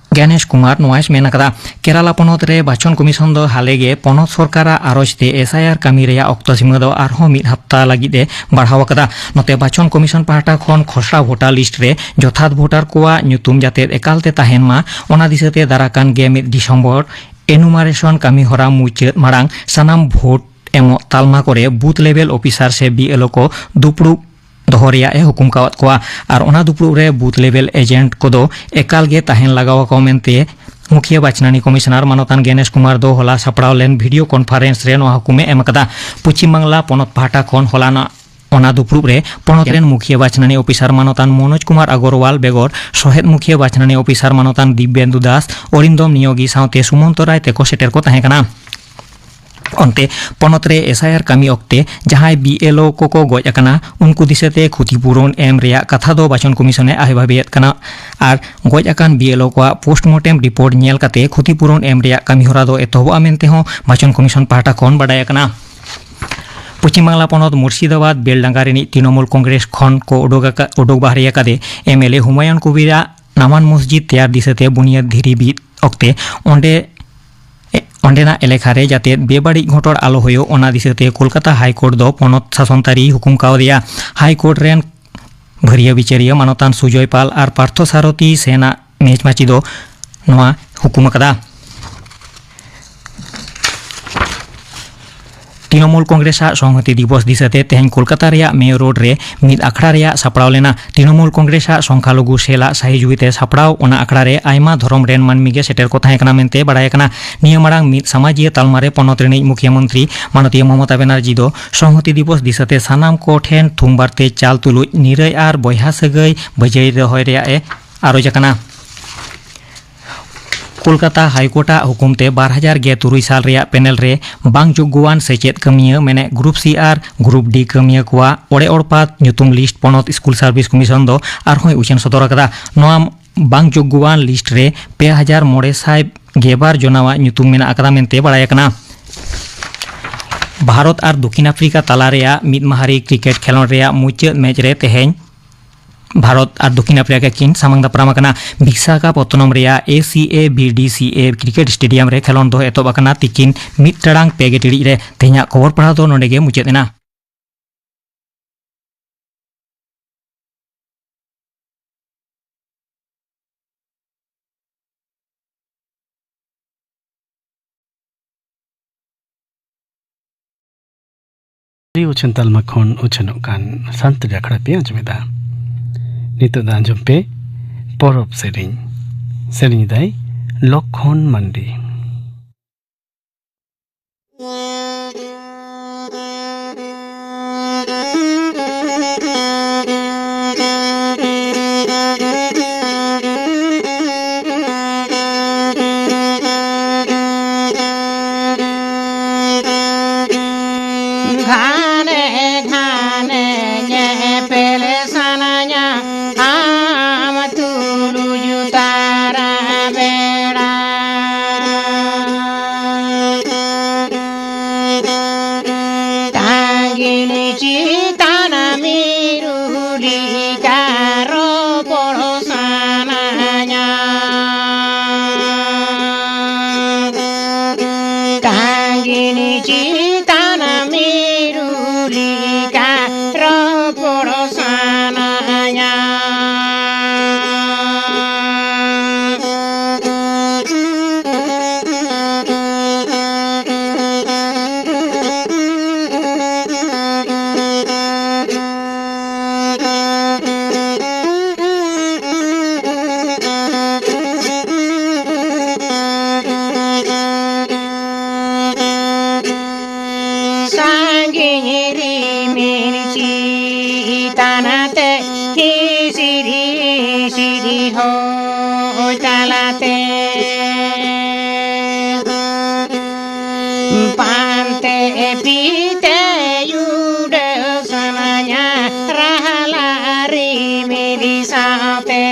ᱜᱮᱱᱮᱥ ᱠᱩᱢᱟᱨ ᱱᱚᱣᱟᱭ ᱢᱮᱱ ᱟᱠᱟᱫᱟ᱾ ᱠᱮᱨᱟᱞᱟ ᱯᱚᱱᱚᱛ ᱨᱮ ᱵᱟᱪᱷᱚᱱ ᱠᱚᱢᱤᱥᱚᱱ ᱫᱚ ᱦᱟᱞᱮ ᱜᱮ ᱯᱚᱱᱚᱛ ᱥᱚᱨᱠᱟᱨᱟᱜ ᱟᱨᱚᱡᱽ ᱛᱮ ᱮᱥ ᱟᱭ ᱟᱨ ᱠᱟᱹᱢᱤ ᱨᱮᱭᱟᱜ ᱚᱠᱛᱚ ᱥᱤᱢᱟᱹ ᱫᱚ ᱟᱨᱦᱚᱸ ᱢᱤᱫ ᱦᱟᱯᱛᱟ ᱞᱟᱹᱜᱤᱫ ᱮ ᱵᱟᱲᱦᱟᱣ ᱟᱠᱟᱫᱟ᱾ ᱱᱚᱛᱮ ᱵᱟᱪᱷᱚᱱ ᱠᱚᱢᱤᱥᱚᱱ ᱯᱟᱦᱴᱟ ᱠᱷᱚᱱ ᱠᱷᱚᱥᱲᱟ ᱵᱷᱳᱴᱟᱨ ᱞᱤᱥᱴ ᱨᱮ ᱡᱚᱛᱷᱟᱛ ᱵᱷᱳᱴᱟᱨ ᱠᱚᱣᱟᱜ ᱧᱩᱛᱩᱢ ᱡᱟᱛᱮ ᱮᱠᱟᱞ ᱛᱮ ᱛᱟᱦᱮᱱ ᱢᱟ, ᱚᱱᱟ ᱫᱤᱥᱟᱹ ᱛᱮ ᱫᱟᱨᱟ ᱠᱟᱱ ᱜᱮ ᱢᱤᱫ ᱰᱤᱥᱮᱢᱵᱚᱨ ᱮᱱᱩᱢᱟᱨᱮᱥᱚᱱ ᱠᱟᱹᱢᱤ ᱦᱚᱨᱟ ᱢᱩᱪᱟᱹᱫ ᱢᱟᱲᱟᱝ ᱥᱟᱱᱟᱢ ᱵᱷᱳᱴ ᱮᱢᱚᱜ ᱛᱟᱞᱢᱟ ᱠᱚᱨᱮ ᱵᱩᱛᱷ ᱞᱮᱵᱮᱞ ᱚᱯᱷᱤᱥᱟᱨ ᱥᱮ ᱵᱤ ᱮᱞ ᱳ ᱠᱚ ᱫᱩᱯᱲᱩᱵ ᱫᱚᱦᱚ ᱨᱮᱭᱟᱜ ᱮ ᱦᱩᱠᱩᱢ ᱠᱟᱣᱟᱫ ᱠᱚᱣᱟ ᱟᱨ ᱚᱱᱟ ᱫᱩᱯᱲᱩᱵ ᱨᱮ ᱵᱩᱛᱷ ᱞᱮᱵᱮᱞ ᱮᱡᱮᱱᱴ ᱠᱚᱫᱚ ᱮᱠᱟᱞ ᱜᱮ ᱛᱟᱦᱮᱱ ᱞᱟᱜᱟᱣ ᱟᱠᱚ ᱢᱮᱱᱛᱮ ᱢᱩᱠᱷᱤᱭᱟᱹ ᱵᱟᱪᱷᱱᱟᱱᱤ ᱠᱚᱢᱤᱥᱚᱱᱟᱨ ᱢᱟᱱᱚᱛᱟᱱ ᱜᱮᱱᱮᱥ ᱠᱩᱢᱟᱨ ᱫᱚ ᱦᱚᱞᱟ ᱥᱟᱯᱲᱟᱣ ᱞᱮᱱ ᱵᱷᱤᱰᱤᱭᱳ ᱠᱚᱱᱯᱷᱟᱨᱮᱱᱥ ᱨᱮ ᱱᱚᱣᱟ ᱦᱩᱠᱩᱢ ᱮ ᱮᱢ ᱟᱠᱟᱫᱟ᱾ ᱯᱚᱪᱷᱤᱢ ᱵᱟᱝᱞᱟ ᱯᱚᱱᱚᱛ ᱯᱟᱦᱴᱟ ᱠᱷᱚᱱ ᱦᱚᱞᱟᱱᱟᱜ ᱚᱱᱟ ᱫᱩᱯᱲᱩᱵ ᱨᱮ ᱯᱚᱱᱚᱛ ᱨᱮᱱ ᱢᱩᱠᱷᱤᱭᱟᱹ ᱵᱟᱪᱷᱱᱟᱱᱤ ᱚᱯᱷᱤᱥᱟᱨ ᱢᱟᱱᱚᱛᱟᱱ ᱢᱚᱱᱳᱡᱽ ᱠᱩᱢᱟᱨ ᱟᱜᱚᱨᱣᱟᱞ ᱵᱮᱜᱚᱨ ᱥᱚᱦᱮᱫ ᱢᱩᱠᱷᱤᱭᱟᱹ ᱵᱟᱪᱷᱱᱟᱱᱤ ᱚᱯᱷᱤᱥᱟᱨ ᱢᱟᱱᱚᱛᱟᱱ ᱫᱤᱵᱽᱵᱮᱱᱫᱩ ᱫᱟᱥ, ᱚᱨᱤᱱᱫᱚᱢ ᱱᱤᱭᱳᱜᱤ ᱥᱟᱶᱛᱮ ᱥᱩᱢᱚᱱᱛᱚ ᱨᱟᱭ ᱛᱮᱠᱚ ᱥᱮᱴᱮᱨ ᱠᱚ ᱛᱟᱦᱮᱸ ᱠᱟᱱᱟ᱾ ᱚᱱᱛᱮ ᱯᱚᱱᱚᱛ ᱨᱮ ᱮᱥ ᱟᱭ ᱟᱨ ᱠᱟᱹᱢᱤ ᱚᱠᱛᱮ ᱡᱟᱦᱟᱸᱭ ᱵᱤ ᱮᱞ ᱳ ᱠᱚᱠᱚ ᱜᱚᱡ ᱟᱠᱟᱱᱟ, ᱩᱱᱠᱩ ᱫᱤᱥᱟᱹᱛᱮ ᱠᱷᱚᱛᱤᱯᱩᱨᱚᱱ ᱮᱢ ᱨᱮᱭᱟᱜ ᱠᱟᱛᱷᱟ ᱫᱚ ᱵᱟᱪᱷᱚᱱ ᱠᱚᱢᱤᱥᱚᱱ ᱮ ᱟᱹᱭ ᱵᱷᱟᱹᱵᱤᱭᱮᱫ ᱠᱟᱱᱟ ᱟᱨ ᱜᱚᱡ ᱟᱠᱟᱱ ᱵᱤ ᱮᱞ ᱳ ᱠᱚᱣᱟᱜ ᱯᱳᱥᱴᱢᱚᱨᱴᱮᱢ ᱨᱤᱯᱳᱨᱴ ᱧᱮᱞ ᱠᱟᱛᱮ ᱠᱷᱚᱛᱤᱯᱩᱨᱚᱱ ᱮᱢ ᱨᱮᱭᱟᱜ ᱠᱟᱹᱢᱤ ᱦᱚᱨᱟ ᱫᱚ ᱮᱛᱚᱦᱚᱵᱚᱜᱼᱟ ᱢᱮᱱᱛᱮ ᱦᱚᱸ ᱵᱟᱪᱷᱚᱱ ᱠᱚᱢᱤᱥᱚᱱ ᱯᱟᱦᱴᱟ ᱠᱷᱚᱱ ᱵᱟᱰᱟᱭ ᱟᱠᱟᱱᱟ᱾ ᱯᱚᱪᱷᱤᱢ ᱵᱟᱝᱞᱟ ᱯᱚᱱᱚᱛ ᱢᱩᱨᱥᱤᱫᱟᱵᱟᱫᱽ ᱵᱮᱞᱰᱟᱸᱜᱟ ᱨᱤᱱᱤᱡ ᱛᱨᱤᱱᱚᱢᱩᱞ ᱠᱚᱝᱜᱨᱮᱥ ᱠᱷᱚᱱ ᱠᱚ ᱩᱰᱩᱠ ᱟᱠᱟ-, ᱩᱰᱩᱠ ᱵᱟᱦᱨᱮ ᱟᱠᱟᱫᱮ ᱮᱢ ᱮᱞ ᱮ ᱦᱩᱢᱟᱭᱩᱱ ᱠᱚᱵᱤᱨᱟᱜ ᱱᱟᱣᱟᱱ ᱢᱚᱥᱡᱤᱫ ᱛᱮᱭᱟᱨ ᱫᱤᱥᱟᱹᱛᱮ ᱵᱩᱱᱤᱭᱟᱹᱫ ᱫᱷᱤᱨᱤ ᱵᱤᱫ ᱚᱠᱛᱮ ᱚᱸᱰᱮ, ᱚᱸᱰᱮᱱᱟᱜ ᱮᱞᱮᱠᱷᱟ ᱨᱮ ᱡᱟᱛᱮ ᱵᱮᱵᱟᱹᱲᱤᱡ ᱜᱷᱚᱴᱚᱱ ᱟᱞᱚ ᱦᱩᱭᱩᱜ, ᱚᱱᱟ ᱫᱤᱥᱟᱹᱛᱮ ᱠᱳᱞᱠᱟᱛᱟ ᱦᱟᱭ ᱠᱳᱨᱴ ᱫᱚ ᱯᱚᱱᱚᱛ ᱥᱟᱥᱚᱱ ᱛᱟᱹᱨᱤ ᱦᱩᱠᱩᱢ ᱠᱟᱣᱫᱮᱭᱟ᱾ ᱦᱟᱭ ᱠᱳᱨᱴ ᱨᱮᱱ ᱵᱷᱟᱹᱨᱤᱭᱟᱹ ᱵᱤᱪᱟᱹᱨᱤᱭᱟᱹ ᱢᱟᱱᱚᱛᱟᱱ ᱥᱩᱡᱚᱭ ᱯᱟᱞ ᱟᱨ ᱯᱟᱨᱛᱷᱚ ᱥᱟᱨᱚᱛᱷᱤ ᱥᱮᱱᱟᱜ ᱢᱮᱪ ᱢᱟᱹᱪᱤ ᱫᱚ ᱱᱚᱣᱟ ᱦᱩᱠᱩᱢ ᱟᱠᱟᱫᱟ᱾ ᱛᱨᱤᱱᱚᱢᱩᱞ ᱠᱚᱝᱜᱨᱮᱥ ᱟᱜ ᱥᱚᱝᱦᱚᱛᱤ ᱫᱤᱵᱚᱥ ᱫᱤᱥᱟᱹᱛᱮ ᱛᱮᱦᱮᱧ ᱠᱳᱞᱠᱟᱛᱟ ᱨᱮᱭᱟᱜ ᱢᱮᱭᱳ ᱨᱳᱰ ᱨᱮ ᱢᱤᱫ ᱟᱠᱷᱲᱟ ᱨᱮᱭᱟᱜ ᱥᱟᱯᱲᱟᱣ ᱞᱮᱱᱟ᱾ ᱛᱨᱤᱱᱚᱢᱩᱞ ᱠᱚᱝᱜᱨᱮᱥ ᱟᱜ ᱥᱚᱝᱠᱷᱟᱞᱚᱜᱷᱩ ᱥᱮᱞ ᱟᱜ ᱥᱟᱹᱦᱤᱡᱩᱦᱤ ᱛᱮ ᱥᱟᱯᱲᱟᱣ ᱚᱱᱟ ᱟᱠᱷᱲᱟ ᱨᱮ ᱟᱭᱢᱟ ᱫᱷᱚᱨᱚᱢ ᱨᱮᱱ ᱢᱟᱹᱱᱢᱤ ᱜᱮ ᱥᱮᱴᱮᱨ ᱠᱚ ᱛᱟᱦᱮᱸ ᱠᱟᱱᱟ ᱢᱮᱱᱛᱮ ᱵᱟᱲᱟᱭ ᱟᱠᱟᱱᱟ᱾ ᱱᱤᱭᱟᱹ ᱢᱟᱲᱟᱝ ᱢᱤᱫ ᱥᱟᱢᱟᱡᱤᱭᱟᱹ ᱛᱟᱞᱢᱟ ᱨᱮ ᱯᱚᱱᱚᱛ ᱨᱤᱱᱤᱡ ᱢᱩᱠᱷᱭᱟᱹ ᱢᱚᱱᱛᱨᱤ ᱢᱟᱱᱚᱛᱤᱭᱟᱹ ᱢᱚᱢᱚᱛᱟ ᱵᱮᱱᱟᱨᱡᱤ ᱫᱚ ᱥᱚᱝᱦᱚᱛᱤ ᱫᱤᱵᱚᱥ ᱫᱤᱥᱟᱹᱛᱮ ᱥᱟᱱᱟᱢ ᱠᱚ ᱴᱷᱮᱱ ᱛᱷᱩᱢ ᱵᱟᱨᱛᱮ ᱪᱟᱞ ᱛᱩᱞᱩᱡ ᱱᱤᱨᱟᱹᱭ ᱟᱨ ᱵᱚᱭᱦᱟ ᱥᱟᱹᱜᱟᱹᱭ ᱵᱟᱹᱡᱟᱹᱭ ᱫᱚᱦᱚᱭ ᱨᱮᱭᱟᱜ ᱮ ᱟᱨᱚᱡ ᱟᱠᱟᱱᱟ᱾ ᱠᱳᱞᱠᱟᱛᱟ ᱦᱟᱭᱠᱳᱨᱴ ᱟᱜ ᱦᱩᱠᱩᱢ ᱛᱮ ᱵᱟᱨ ᱦᱟᱡᱟᱨ ᱜᱮᱞ ᱛᱩᱨᱩᱭ ᱥᱟᱞ ᱨᱮᱭᱟᱜ ᱯᱮᱱᱮᱞ ᱨᱮ ᱵᱟᱝ ᱡᱳᱜᱽᱜᱚᱣᱟᱱ ᱥᱮᱪᱮᱫ ᱠᱟᱹᱢᱤᱭᱟᱹ, ᱢᱮᱱᱮ ᱜᱨᱩᱯ ᱥᱤ ᱟᱨ ᱜᱨᱩᱯ ᱰᱤ ᱠᱟᱹᱢᱤᱭᱟᱹ ᱠᱚᱣᱟᱜ ᱚᱲᱮ ᱚᱲᱯᱟᱛ ᱧᱩᱛᱩᱢ ᱞᱤᱥᱴ ᱯᱚᱱᱚᱛ ᱥᱠᱩᱞ ᱥᱟᱨᱵᱷᱤᱥ ᱠᱚᱢᱤᱥᱚᱱ ᱫᱚ ᱟᱨᱦᱚᱸᱭ ᱩᱪᱷᱟᱹᱱ ᱥᱚᱫᱚᱨ ᱟᱠᱟᱫᱟ᱾ ᱱᱚᱣᱟ ᱵᱟᱝ ᱡᱳᱜᱽᱜᱚᱣᱟᱱ ᱞᱤᱥᱴ ᱨᱮ ᱯᱮ ᱦᱟᱡᱟᱨ ᱢᱚᱬᱮ ᱥᱟᱭ ᱜᱮᱞᱵᱟᱨ ᱡᱚᱱᱟᱣᱟᱜ ᱧᱩᱛᱩᱢ ᱢᱮᱱᱟᱜ ᱟᱠᱟᱫᱟ ᱢᱮᱱᱛᱮ ᱵᱟᱲᱟᱭ ᱟᱠᱟᱱᱟ᱾ ᱵᱷᱟᱨᱚᱛ ᱟᱨ ᱫᱚᱠᱷᱤᱱ ᱟᱯᱷᱨᱤᱠᱟ ᱛᱟᱞᱟ ᱨᱮᱭᱟᱜ ᱢᱤᱫ ᱢᱟᱦᱟᱨᱤ ᱠᱨᱤᱠᱮᱴ ᱠᱷᱮᱞᱚᱸᱰ ᱨᱮᱭᱟᱜ ᱢᱩᱪᱟᱹᱫ ᱢᱮᱪ ᱨᱮ ᱛᱮᱦᱮᱧ ᱵᱷᱟᱨᱚᱛ ᱟᱨ ᱫᱚᱠᱷᱤᱱ ᱟᱯᱷᱨᱤᱠᱟ ᱠᱤᱱ ᱥᱟᱢᱟᱝ ᱫᱟᱯᱨᱟᱢ ᱟᱠᱟᱱᱟ᱾ ᱵᱤᱥᱟᱠᱷᱟᱯᱚᱛᱛᱚᱱᱚᱢ ᱨᱮᱭᱟᱜ A C A B D C A cricket stadium ᱨᱮ ᱠᱷᱮᱞᱚᱸᱰ ᱫᱚ ᱮᱛᱚᱦᱚᱵ ᱟᱠᱟᱱᱟ ᱛᱤᱠᱤᱱ ᱢᱤᱫ ᱴᱟᱲᱟᱝ ᱯᱮ ᱜᱮ ᱴᱤᱲᱤᱡ ᱨᱮ᱾ ᱛᱮᱦᱮᱧᱟᱜ ᱠᱷᱚᱵᱚᱨ ᱯᱟᱲᱦᱟᱣ ᱫᱚ ᱱᱚᱰᱮ ᱜᱮ ᱢᱩᱪᱟᱹᱫ ᱮᱱᱟ᱾ ᱟᱹᱰᱤ ᱩᱪᱷᱟᱹᱱ ᱛᱟᱞᱢᱟ ᱠᱷᱚᱱ ᱩᱪᱷᱟᱹᱱᱚᱜ ᱠᱟᱱ ᱥᱟᱱᱛᱟᱲᱤ ᱟᱠᱷᱲᱟ ᱯᱮ ᱟᱸᱡᱚᱢᱮᱫᱟ᱾ ᱱᱤᱛᱚᱜ ᱫᱚ ᱟᱸᱡᱚᱢ ᱯᱮ ᱯᱚᱨᱚᱵᱽ ᱥᱮᱨᱮᱧ᱾ ᱥᱮᱨᱮᱧ ᱮᱫᱟᱭ ᱞᱚᱠᱷᱚᱱ ᱢᱟᱱᱰᱤ᱾ ᱜᱷᱟᱱᱮ ᱜᱷᱟᱱᱮ ᱧᱮᱯᱮᱞ ᱥᱟᱱᱟᱧᱟ ᱟᱢ ᱛᱩᱞᱩᱡ ᱛᱟᱨᱟ ᱵᱮᱲᱟ᱾ ᱛᱟᱺᱜᱤᱱ ᱪᱮᱛᱟᱱ ᱢᱤᱨᱩ ᱞᱮᱠᱟ ᱨᱚᱯᱚᱲ ᱥᱟᱱᱟᱧᱟ᱾ ᱛᱟᱺᱜᱤᱱ ᱪᱮᱛᱟᱱ ᱢᱤᱨᱩ ᱞᱮᱠᱟ ᱨᱚᱯᱚᱲ ᱥᱟᱱᱟᱧᱟ᱾ ᱥᱟᱺᱜᱤᱧ ᱨᱤᱢᱤᱞ ᱪᱮᱛᱟᱱ ᱛᱮ ᱦᱤᱥᱤᱨ ᱦᱤᱥᱤᱨ ᱦᱚᱭ ᱛᱟᱞᱟᱛᱮ ᱯᱟᱱᱛᱮ ᱯᱤᱛᱮ ᱩᱰᱟᱹᱣ ᱥᱟᱱᱟᱧᱟ ᱨᱟᱦᱞᱟ ᱨᱤᱢᱤᱞ ᱥᱟᱶᱛᱮ᱾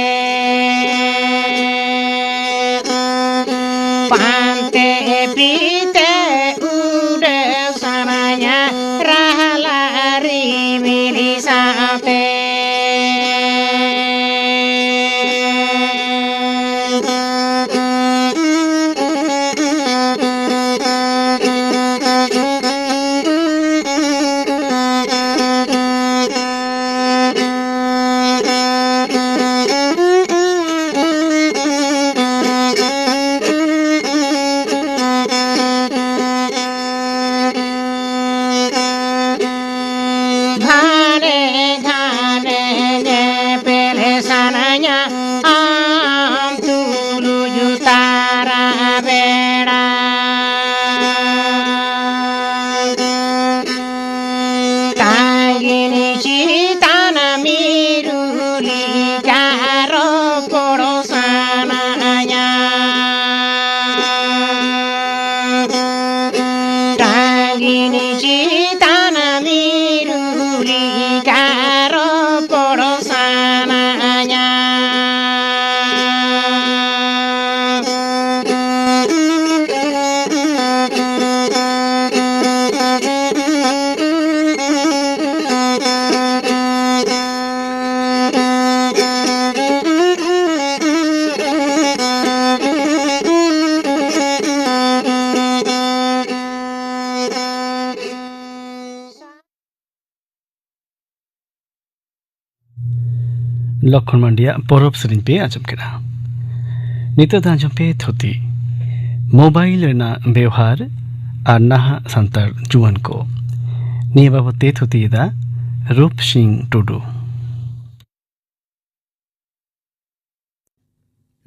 ᱞᱚᱠᱠᱷᱚᱱ ᱢᱟᱱᱰᱤᱭᱟᱜ ᱯᱚᱨᱚᱵᱽ ᱥᱮᱨᱮᱧ ᱯᱮ ᱟᱸᱡᱚᱢ ᱠᱮᱫᱟ᱾ ᱱᱤᱛᱚᱜ ᱫᱚ ᱟᱸᱡᱚᱢ ᱯᱮ ᱛᱷᱩᱛᱤ, ᱢᱳᱵᱟᱭᱤᱞ ᱨᱮᱱᱟᱜ ᱵᱮᱣᱦᱟᱨ ᱟᱨ ᱱᱟᱦᱟᱜ ᱥᱟᱱᱛᱟᱲ ᱡᱩᱣᱟᱹᱱ ᱠᱚ᱾ ᱱᱤᱭᱟᱹ ᱵᱟᱵᱚᱛ ᱛᱮ ᱛᱷᱩᱛᱤᱭᱮᱫᱟ ᱨᱩᱯ ᱥᱤᱝ ᱴᱩᱰᱩ᱾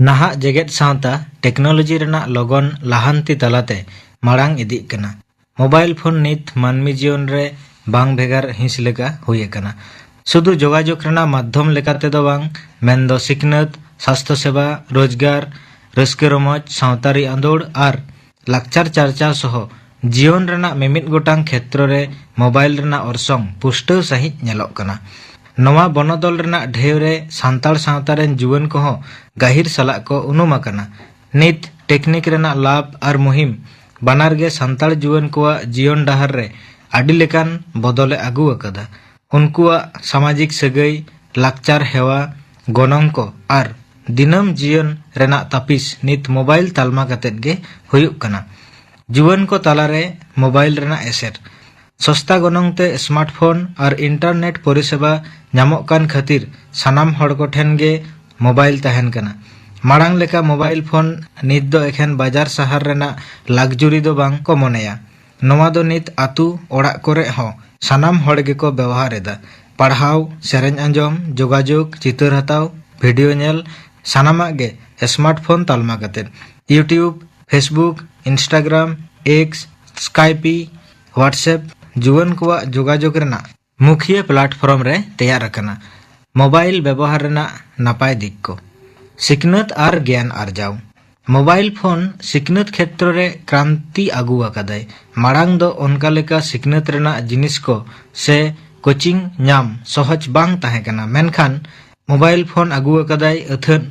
ᱱᱟᱦᱟᱜ ᱡᱮᱜᱮᱛ ᱥᱟᱶᱛᱟ ᱴᱮᱠᱱᱳᱞᱚᱡᱤ ᱨᱮᱱᱟᱜ ᱞᱚᱜᱚᱱ ᱞᱟᱦᱟᱱᱛᱤ ᱛᱟᱞᱟᱛᱮ ᱢᱟᱲᱟᱝ ᱤᱫᱤᱜ ᱠᱟᱱᱟ᱾ ᱢᱳᱵᱟᱭᱤᱞ ᱯᱷᱳᱱ ᱱᱤᱛ ᱢᱟᱹᱱᱢᱤ ᱡᱤᱭᱚᱱ ᱨᱮ ᱵᱟᱝ ᱵᱷᱮᱜᱟᱨ ᱦᱤᱸᱥ ᱞᱮᱠᱟ ᱦᱩᱭ ᱟᱠᱟᱱᱟ᱾ ᱥᱩᱫᱷᱩ ᱡᱳᱜᱟᱡᱳᱜᱽ ᱨᱮᱱᱟᱜ ᱢᱟᱫᱽᱫᱷᱚᱢ ᱞᱮᱠᱟ ᱛᱮᱫᱚ ᱵᱟᱝ, ᱢᱮᱱᱫᱚ ᱥᱤᱠᱷᱱᱟᱹᱛ, ᱥᱟᱥᱛᱷᱚ ᱥᱮᱵᱟ, ᱨᱳᱡᱽᱜᱟᱨ, ᱨᱟᱹᱥᱠᱟᱹ ᱨᱚᱢᱚᱡᱽ, ᱥᱟᱶᱛᱟᱨᱤ ᱟᱸᱫᱳᱲ ᱟᱨ ᱞᱟᱠᱪᱟᱨ ᱪᱟᱨᱪᱟᱣ ᱥᱚᱦᱚ ᱡᱤᱭᱚᱱ ᱨᱮᱱᱟᱜ ᱢᱤᱢᱤᱫ ᱜᱚᱴᱟᱝ ᱠᱷᱮᱛᱨᱚ ᱨᱮ ᱢᱳᱵᱟᱭᱤᱞ ᱨᱮᱱᱟᱜ ᱚᱨᱥᱚᱝ ᱯᱩᱥᱴᱟᱹᱣ ᱥᱟᱹᱦᱤᱡ ᱧᱮᱞᱚᱜ ᱠᱟᱱᱟ᱾ ᱱᱚᱣᱟ ᱵᱚᱱᱚᱫᱚᱞ ᱨᱮᱱᱟᱜ ᱰᱷᱮᱣ ᱨᱮ ᱥᱟᱱᱛᱟᱲ ᱥᱟᱶᱛᱟ ᱨᱮᱱ ᱡᱩᱣᱟᱹᱱ ᱠᱚᱦᱚᱸ ᱜᱟᱹᱦᱤᱨ ᱥᱟᱞᱟᱜ ᱠᱚ ᱩᱱᱩᱢ ᱟᱠᱟᱱᱟ᱾ ᱱᱤᱛ ᱴᱮᱠᱱᱤᱠ ᱨᱮᱱᱟᱜ ᱞᱟᱵᱷ ᱟᱨ ᱢᱩᱦᱤᱢ ᱵᱟᱱᱟᱨ ᱜᱮ ᱥᱟᱱᱛᱟᱲ ᱡᱩᱣᱟᱹᱱ ᱠᱚᱣᱟᱜ ᱡᱤᱭᱚᱱ ᱰᱟᱦᱟᱨ ᱨᱮ ᱟᱹᱰᱤ ᱞᱮᱠᱟᱱ ᱵᱚᱫᱚᱞᱮ ᱟᱹᱜᱩ ᱟᱠᱟᱫᱟ᱾ ᱩᱱᱠᱩᱣᱟᱜ ᱥᱟᱢᱟᱡᱤᱠ ᱥᱟᱹᱜᱟᱹᱭ, ᱞᱟᱠᱪᱟᱨ ᱦᱮᱣᱟ, ᱜᱚᱱᱚᱝ ᱠᱚ ᱟᱨ ᱫᱤᱱᱟᱹᱢ ᱡᱤᱭᱚᱱ ᱨᱮᱱᱟᱜ ᱛᱟᱹᱯᱤᱥ ᱱᱤᱛ ᱢᱳᱵᱟᱭᱤᱞ ᱛᱟᱞᱢᱟ ᱠᱟᱛᱮᱫ ᱜᱮ ᱦᱩᱭᱩᱜ ᱠᱟᱱᱟ᱾ ᱡᱩᱣᱟᱹᱱ ᱠᱚ ᱛᱟᱞᱟᱨᱮ ᱢᱳᱵᱟᱭᱤᱞ ᱨᱮᱱᱟᱜ ᱮᱥᱮᱨ᱾ ᱥᱚᱥᱛᱟ ᱜᱚᱱᱚᱝ ᱛᱮ ᱥᱢᱟᱨᱴᱯᱷᱳᱱ ᱟᱨ ᱤᱱᱴᱟᱨᱱᱮᱴ ᱯᱚᱨᱤᱥᱮᱵᱟ ᱧᱟᱢᱚᱜ ᱠᱟᱱ ᱠᱷᱟᱹᱛᱤᱨ ᱥᱟᱱᱟᱢ ᱦᱚᱲ ᱠᱚᱴᱷᱮᱱ ᱜᱮ ᱢᱳᱵᱟᱭᱤᱞ ᱛᱟᱦᱮᱱ ᱠᱟᱱᱟ᱾ ᱢᱟᱲᱟᱝ ᱞᱮᱠᱟ ᱢᱳᱵᱟᱭᱤᱞ ᱯᱷᱳᱱ ᱱᱤᱛ ᱫᱚ ᱮᱠᱷᱮᱱ ᱵᱟᱡᱟᱨ ᱥᱟᱦᱟᱨ ᱨᱮᱱᱟᱜ ᱞᱟᱠᱡᱩᱨᱤ ᱫᱚ ᱵᱟᱝ ᱠᱚ ᱢᱚᱱᱮᱭᱟ᱾ ᱱᱚᱣᱟ ᱫᱚ ᱱᱤᱛ ᱟᱹᱛᱩ ᱚᱲᱟᱜ ᱠᱚᱨᱮ ᱦᱚᱸ ᱥᱟᱱᱟᱢ ᱦᱚᱲ ᱜᱮᱠᱚ ᱵᱮᱣᱦᱟᱨ ᱮᱫᱟ᱾ ᱯᱟᱲᱦᱟᱣ, ᱥᱮᱨᱮᱧ ᱟᱸᱡᱚᱢ, ᱡᱳᱜᱟᱡᱳᱜᱽ, ᱪᱤᱛᱟᱹᱨ ᱦᱟᱛᱟᱣ, ᱵᱷᱤᱰᱤᱭᱳ ᱧᱮᱞ, ᱥᱟᱱᱟᱢᱟᱜ ᱜᱮ ᱥᱢᱟᱨᱴᱯᱷᱳᱱ ᱛᱟᱞᱢᱟ ᱠᱟᱛᱮ᱾ YouTube, Facebook, Instagram, X, Skype, WhatsApp ᱡᱩᱣᱟᱹᱱ ᱠᱚᱣᱟᱜ ᱡᱳᱜᱟᱡᱳᱜᱽ ᱨᱮᱱᱟᱜ ᱢᱩᱠᱷᱤᱭᱟᱹ ᱯᱞᱟᱴᱯᱷᱚᱨᱢ ᱨᱮ ᱛᱮᱭᱟᱨ ᱟᱠᱟᱱᱟ᱾ ᱢᱳᱵᱟᱭᱤᱞ ᱵᱮᱵᱚᱦᱟᱨ ᱨᱮᱱᱟᱜ ᱱᱟᱯᱟᱭ ᱫᱤᱠ ᱠᱚ᱾ ᱥᱤᱠᱷᱱᱟᱹᱛ ᱟᱨ ᱜᱮᱭᱟᱱ ᱟᱨᱡᱟᱣ᱾ ᱢᱳᱵᱟᱭᱤᱞ ᱯᱷᱳᱱ ᱥᱤᱠᱷᱱᱟᱹᱛ ᱠᱷᱮᱛᱨᱚ ᱨᱮ ᱠᱨᱟᱱᱛᱤ ᱟᱹᱜᱩ ᱟᱠᱟᱫᱟᱭ᱾ ᱢᱟᱲᱟᱝ ᱫᱚ ᱚᱱᱠᱟ ᱞᱮᱠᱟ ᱥᱤᱠᱷᱱᱟᱹᱛ ᱨᱮᱱᱟᱜ ᱡᱤᱱᱤᱥ ᱠᱚ ᱥᱮ ᱠᱳᱪᱤᱝ ᱧᱟᱢ ᱥᱚᱦᱚᱡᱽ ᱵᱟᱝ ᱛᱟᱦᱮᱸ ᱠᱟᱱᱟ, ᱢᱮᱱᱠᱷᱟᱱ ᱢᱳᱵᱟᱭᱤᱞ ᱯᱷᱳᱱ ᱟᱹᱜᱩ ᱟᱠᱟᱫᱟᱭ ᱟᱹᱛᱷᱟᱹᱱ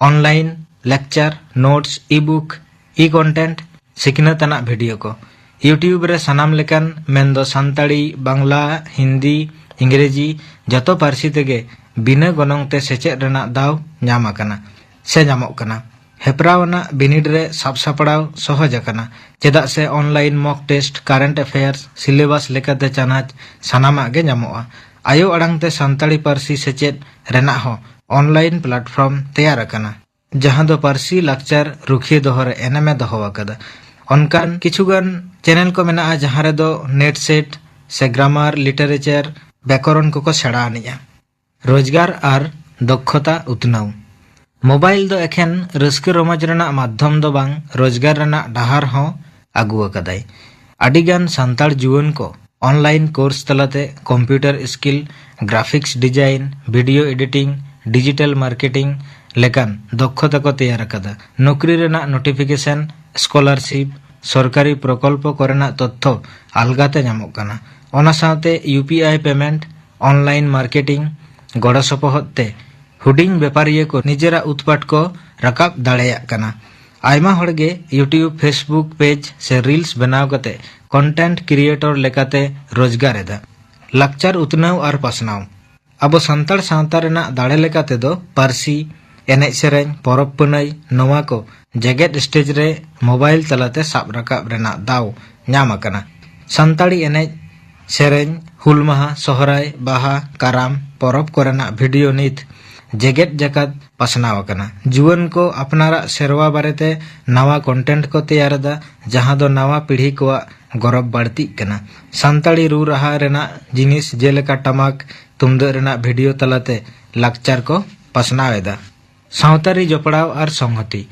online lecture, notes, ebook, e content, ᱥᱤᱠᱷᱱᱟᱹᱛ ᱟᱱᱟᱜ ᱵᱷᱤᱰᱤᱭᱳ ᱠᱚ᱾ YouTube ᱨᱮ ᱥᱟᱱᱟᱢ ᱞᱮᱠᱟᱱ, ᱢᱮᱱᱫᱚ ᱥᱟᱱᱛᱟᱲᱤ, ᱵᱟᱝᱞᱟ, ᱦᱤᱱᱫᱤ, ᱤᱝᱨᱮᱡᱤ, ᱡᱚᱛᱚ ᱯᱟᱹᱨᱥᱤ ᱛᱮᱜᱮ ᱵᱤᱱᱟᱹ ᱜᱚᱱᱚᱝ ᱛᱮ ᱥᱮᱪᱮᱫ ᱨᱮᱱᱟᱜ ᱫᱟᱣ ᱧᱟᱢ ᱟᱠᱟᱱᱟ ᱥᱮ ᱧᱟᱢᱚᱜ ᱠᱟᱱᱟ᱾ ᱦᱮᱯᱨᱟᱣ ᱟᱱᱟᱜ ᱵᱤᱱᱤᱰ ᱨᱮ ᱥᱟᱵ ᱥᱟᱯᱲᱟᱣ ᱥᱚᱦᱚᱡ ᱟᱠᱟᱱᱟ, ᱪᱮᱫᱟᱜ ᱥᱮ online mock test, current affairs, syllabus ᱞᱮᱠᱟᱛᱮ ᱪᱟᱱᱟᱪ ᱥᱟᱱᱟᱢᱟᱜ ᱜᱮ ᱧᱟᱢᱚᱜᱼᱟ᱾ ᱟᱭᱳ ᱟᱲᱟᱝ ᱛᱮ ᱥᱟᱱᱛᱟᱲᱤ ᱯᱟᱹᱨᱥᱤ ᱥᱮᱪᱮᱫ ᱨᱮᱱᱟᱜ ᱦᱚᱸ online platform ᱛᱮᱭᱟᱨ ᱟᱠᱟᱱᱟ, ᱡᱟᱦᱟᱸ ᱫᱚ ᱯᱟᱹᱨᱥᱤ ᱞᱟᱠᱪᱟᱨ ᱨᱩᱠᱷᱤᱭᱟᱹ ᱫᱚᱦᱚ ᱨᱮ ᱮᱱᱮᱢ ᱮ ᱫᱚᱦᱚ ᱟᱠᱟᱫᱟ᱾ ᱚᱱᱠᱟᱱ ᱠᱤᱪᱷᱩᱜᱟᱱ channel ᱠᱚ ᱢᱮᱱᱟᱜᱼᱟ, ᱡᱟᱦᱟᱸ ᱨᱮᱫᱚ NET SET ᱥᱮ grammar, literature, ᱵᱮᱠᱚᱨᱚᱱ ᱠᱚᱠᱚ ᱥᱮᱬᱟ ᱟᱹᱱᱤᱡᱼᱟ᱾ ᱨᱳᱡᱽᱜᱟᱨ ᱟᱨ ᱫᱚᱠᱷᱚᱛᱟ ᱩᱛᱱᱟᱹᱣ᱾ ᱢᱳᱵᱟᱭᱤᱞ ᱫᱚ ᱮᱠᱷᱮᱱ ᱨᱟᱹᱥᱠᱟᱹ ᱨᱚᱢᱚᱡᱽ ᱨᱮᱱᱟᱜ ᱢᱟᱫᱽᱫᱷᱚᱢ ᱫᱚ ᱵᱟᱝ, ᱨᱳᱡᱽᱜᱟᱨ ᱨᱮᱱᱟᱜ ᱰᱟᱦᱟᱨ ᱦᱚᱸ ᱟᱹᱜᱩ ᱟᱠᱟᱫᱟᱭ᱾ ᱟᱹᱰᱤᱜᱟᱱ ᱥᱟᱱᱛᱟᱲ ᱡᱩᱣᱟᱹᱱ ᱠᱚ online course ᱛᱟᱞᱟᱛᱮ computer skill, graphics design, video editing, digital marketing ᱞᱮᱠᱟᱱ ᱫᱚᱠᱷᱚᱛᱟ ᱠᱚ ᱛᱮᱭᱟᱨ ᱟᱠᱟᱫᱟ᱾ ᱱᱚᱠᱨᱤ ᱨᱮᱱᱟᱜ notification, scholarship, ᱥᱚᱨᱠᱟᱨᱤ ᱯᱨᱚᱠᱚᱞᱯᱚ ᱠᱚᱨᱮᱱᱟᱜ ᱛᱚᱛᱛᱷᱚ ᱟᱞᱜᱟᱛᱮ ᱧᱟᱢᱚᱜ ᱠᱟᱱᱟ᱾ ᱚᱱᱟ ᱥᱟᱶᱛᱮ U P I payment, online marketing ᱜᱚᱲᱚ ᱥᱚᱯᱚᱦᱚᱫ ᱛᱮ ᱦᱩᱰᱤᱧ ᱵᱮᱯᱟᱨᱤᱭᱟᱹ ᱠᱚ ᱱᱤᱡᱮᱨᱟᱜ ᱩᱛᱯᱟᱴ ᱠᱚ ᱨᱟᱠᱟᱵ ᱫᱟᱲᱮᱭᱟᱜ ᱠᱟᱱᱟ᱾ ᱟᱭᱢᱟ ᱦᱚᱲ ᱜᱮ YouTube, Facebook page ᱥᱮ reels ᱵᱮᱱᱟᱣ ᱠᱟᱛᱮ content creator ᱞᱮᱠᱟᱛᱮ ᱨᱳᱡᱽᱜᱟᱨ ᱮᱫᱟ᱾ ᱞᱟᱠᱪᱟᱨ ᱩᱛᱱᱟᱹᱣ ᱟᱨ ᱯᱟᱥᱱᱟᱣ᱾ ᱟᱵᱚ ᱥᱟᱱᱛᱟᱲ ᱥᱟᱶᱛᱟ ᱨᱮᱱᱟᱜ ᱫᱟᱲᱮ ᱞᱮᱠᱟ ᱛᱮᱫᱚ ᱯᱟᱹᱨᱥᱤ, ᱮᱱᱮᱡ ᱥᱮᱨᱮᱧ, ᱯᱚᱨᱚᱵᱽ ᱯᱩᱱᱟᱹᱭ, ᱱᱚᱣᱟ ᱠᱚ ᱡᱮᱜᱮᱛ stage ᱨᱮ ᱢᱳᱵᱟᱭᱤᱞ ᱛᱟᱞᱟᱛᱮ ᱥᱟᱵ ᱨᱟᱠᱟᱵ ᱨᱮᱱᱟᱜ ᱫᱟᱣ ᱧᱟᱢ ᱟᱠᱟᱱᱟ᱾ ᱥᱟᱱᱛᱟᱲᱤ ᱮᱱᱮᱡ ᱥᱮᱨᱮᱧ, ᱦᱩᱞ ᱢᱟᱦᱟ, ᱥᱚᱦᱨᱟᱭ, ᱵᱟᱦᱟ, ᱠᱟᱨᱟᱢ ᱯᱚᱨᱚᱵᱽ ᱠᱚᱨᱮᱱᱟᱜ video ᱱᱤᱛ ᱡᱮᱜᱮᱛ ᱡᱟᱠᱟᱛ ᱯᱟᱥᱱᱟᱣ ᱟᱠᱟᱱᱟ᱾ ᱡᱩᱣᱟᱹᱱ ᱠᱚ ᱟᱯᱱᱟᱨᱟᱜ ᱥᱮᱨᱣᱟ ᱵᱟᱨᱮᱛᱮ ᱱᱟᱣᱟ content ᱠᱚ ᱛᱮᱭᱟᱨ ᱮᱫᱟ, ᱡᱟᱦᱟᱸ ᱫᱚ ᱱᱟᱣᱟ ᱯᱤᱲᱦᱤ ᱠᱚᱣᱟᱜ ᱜᱚᱨᱚᱵ ᱵᱟᱹᱲᱛᱤᱜ ᱠᱟᱱᱟ᱾ ᱥᱟᱱᱛᱟᱲᱤ ᱨᱩ ᱨᱟᱦᱟ ᱨᱮᱱᱟᱜ ᱡᱤᱱᱤᱥ ᱡᱮᱞᱮᱠᱟ ᱴᱟᱢᱟᱠ, ᱛᱩᱢᱫᱟᱹᱜ ᱨᱮᱱᱟᱜ video ᱛᱟᱞᱟᱛᱮ ᱞᱟᱠᱪᱟᱨ ᱠᱚ ᱯᱟᱥᱱᱟᱣ ᱮᱫᱟ᱾ ᱥᱟᱶᱛᱟᱨᱤ ᱡᱚᱯᱲᱟᱣ ᱟᱨ ᱥᱚᱝᱦᱚᱛᱤ᱾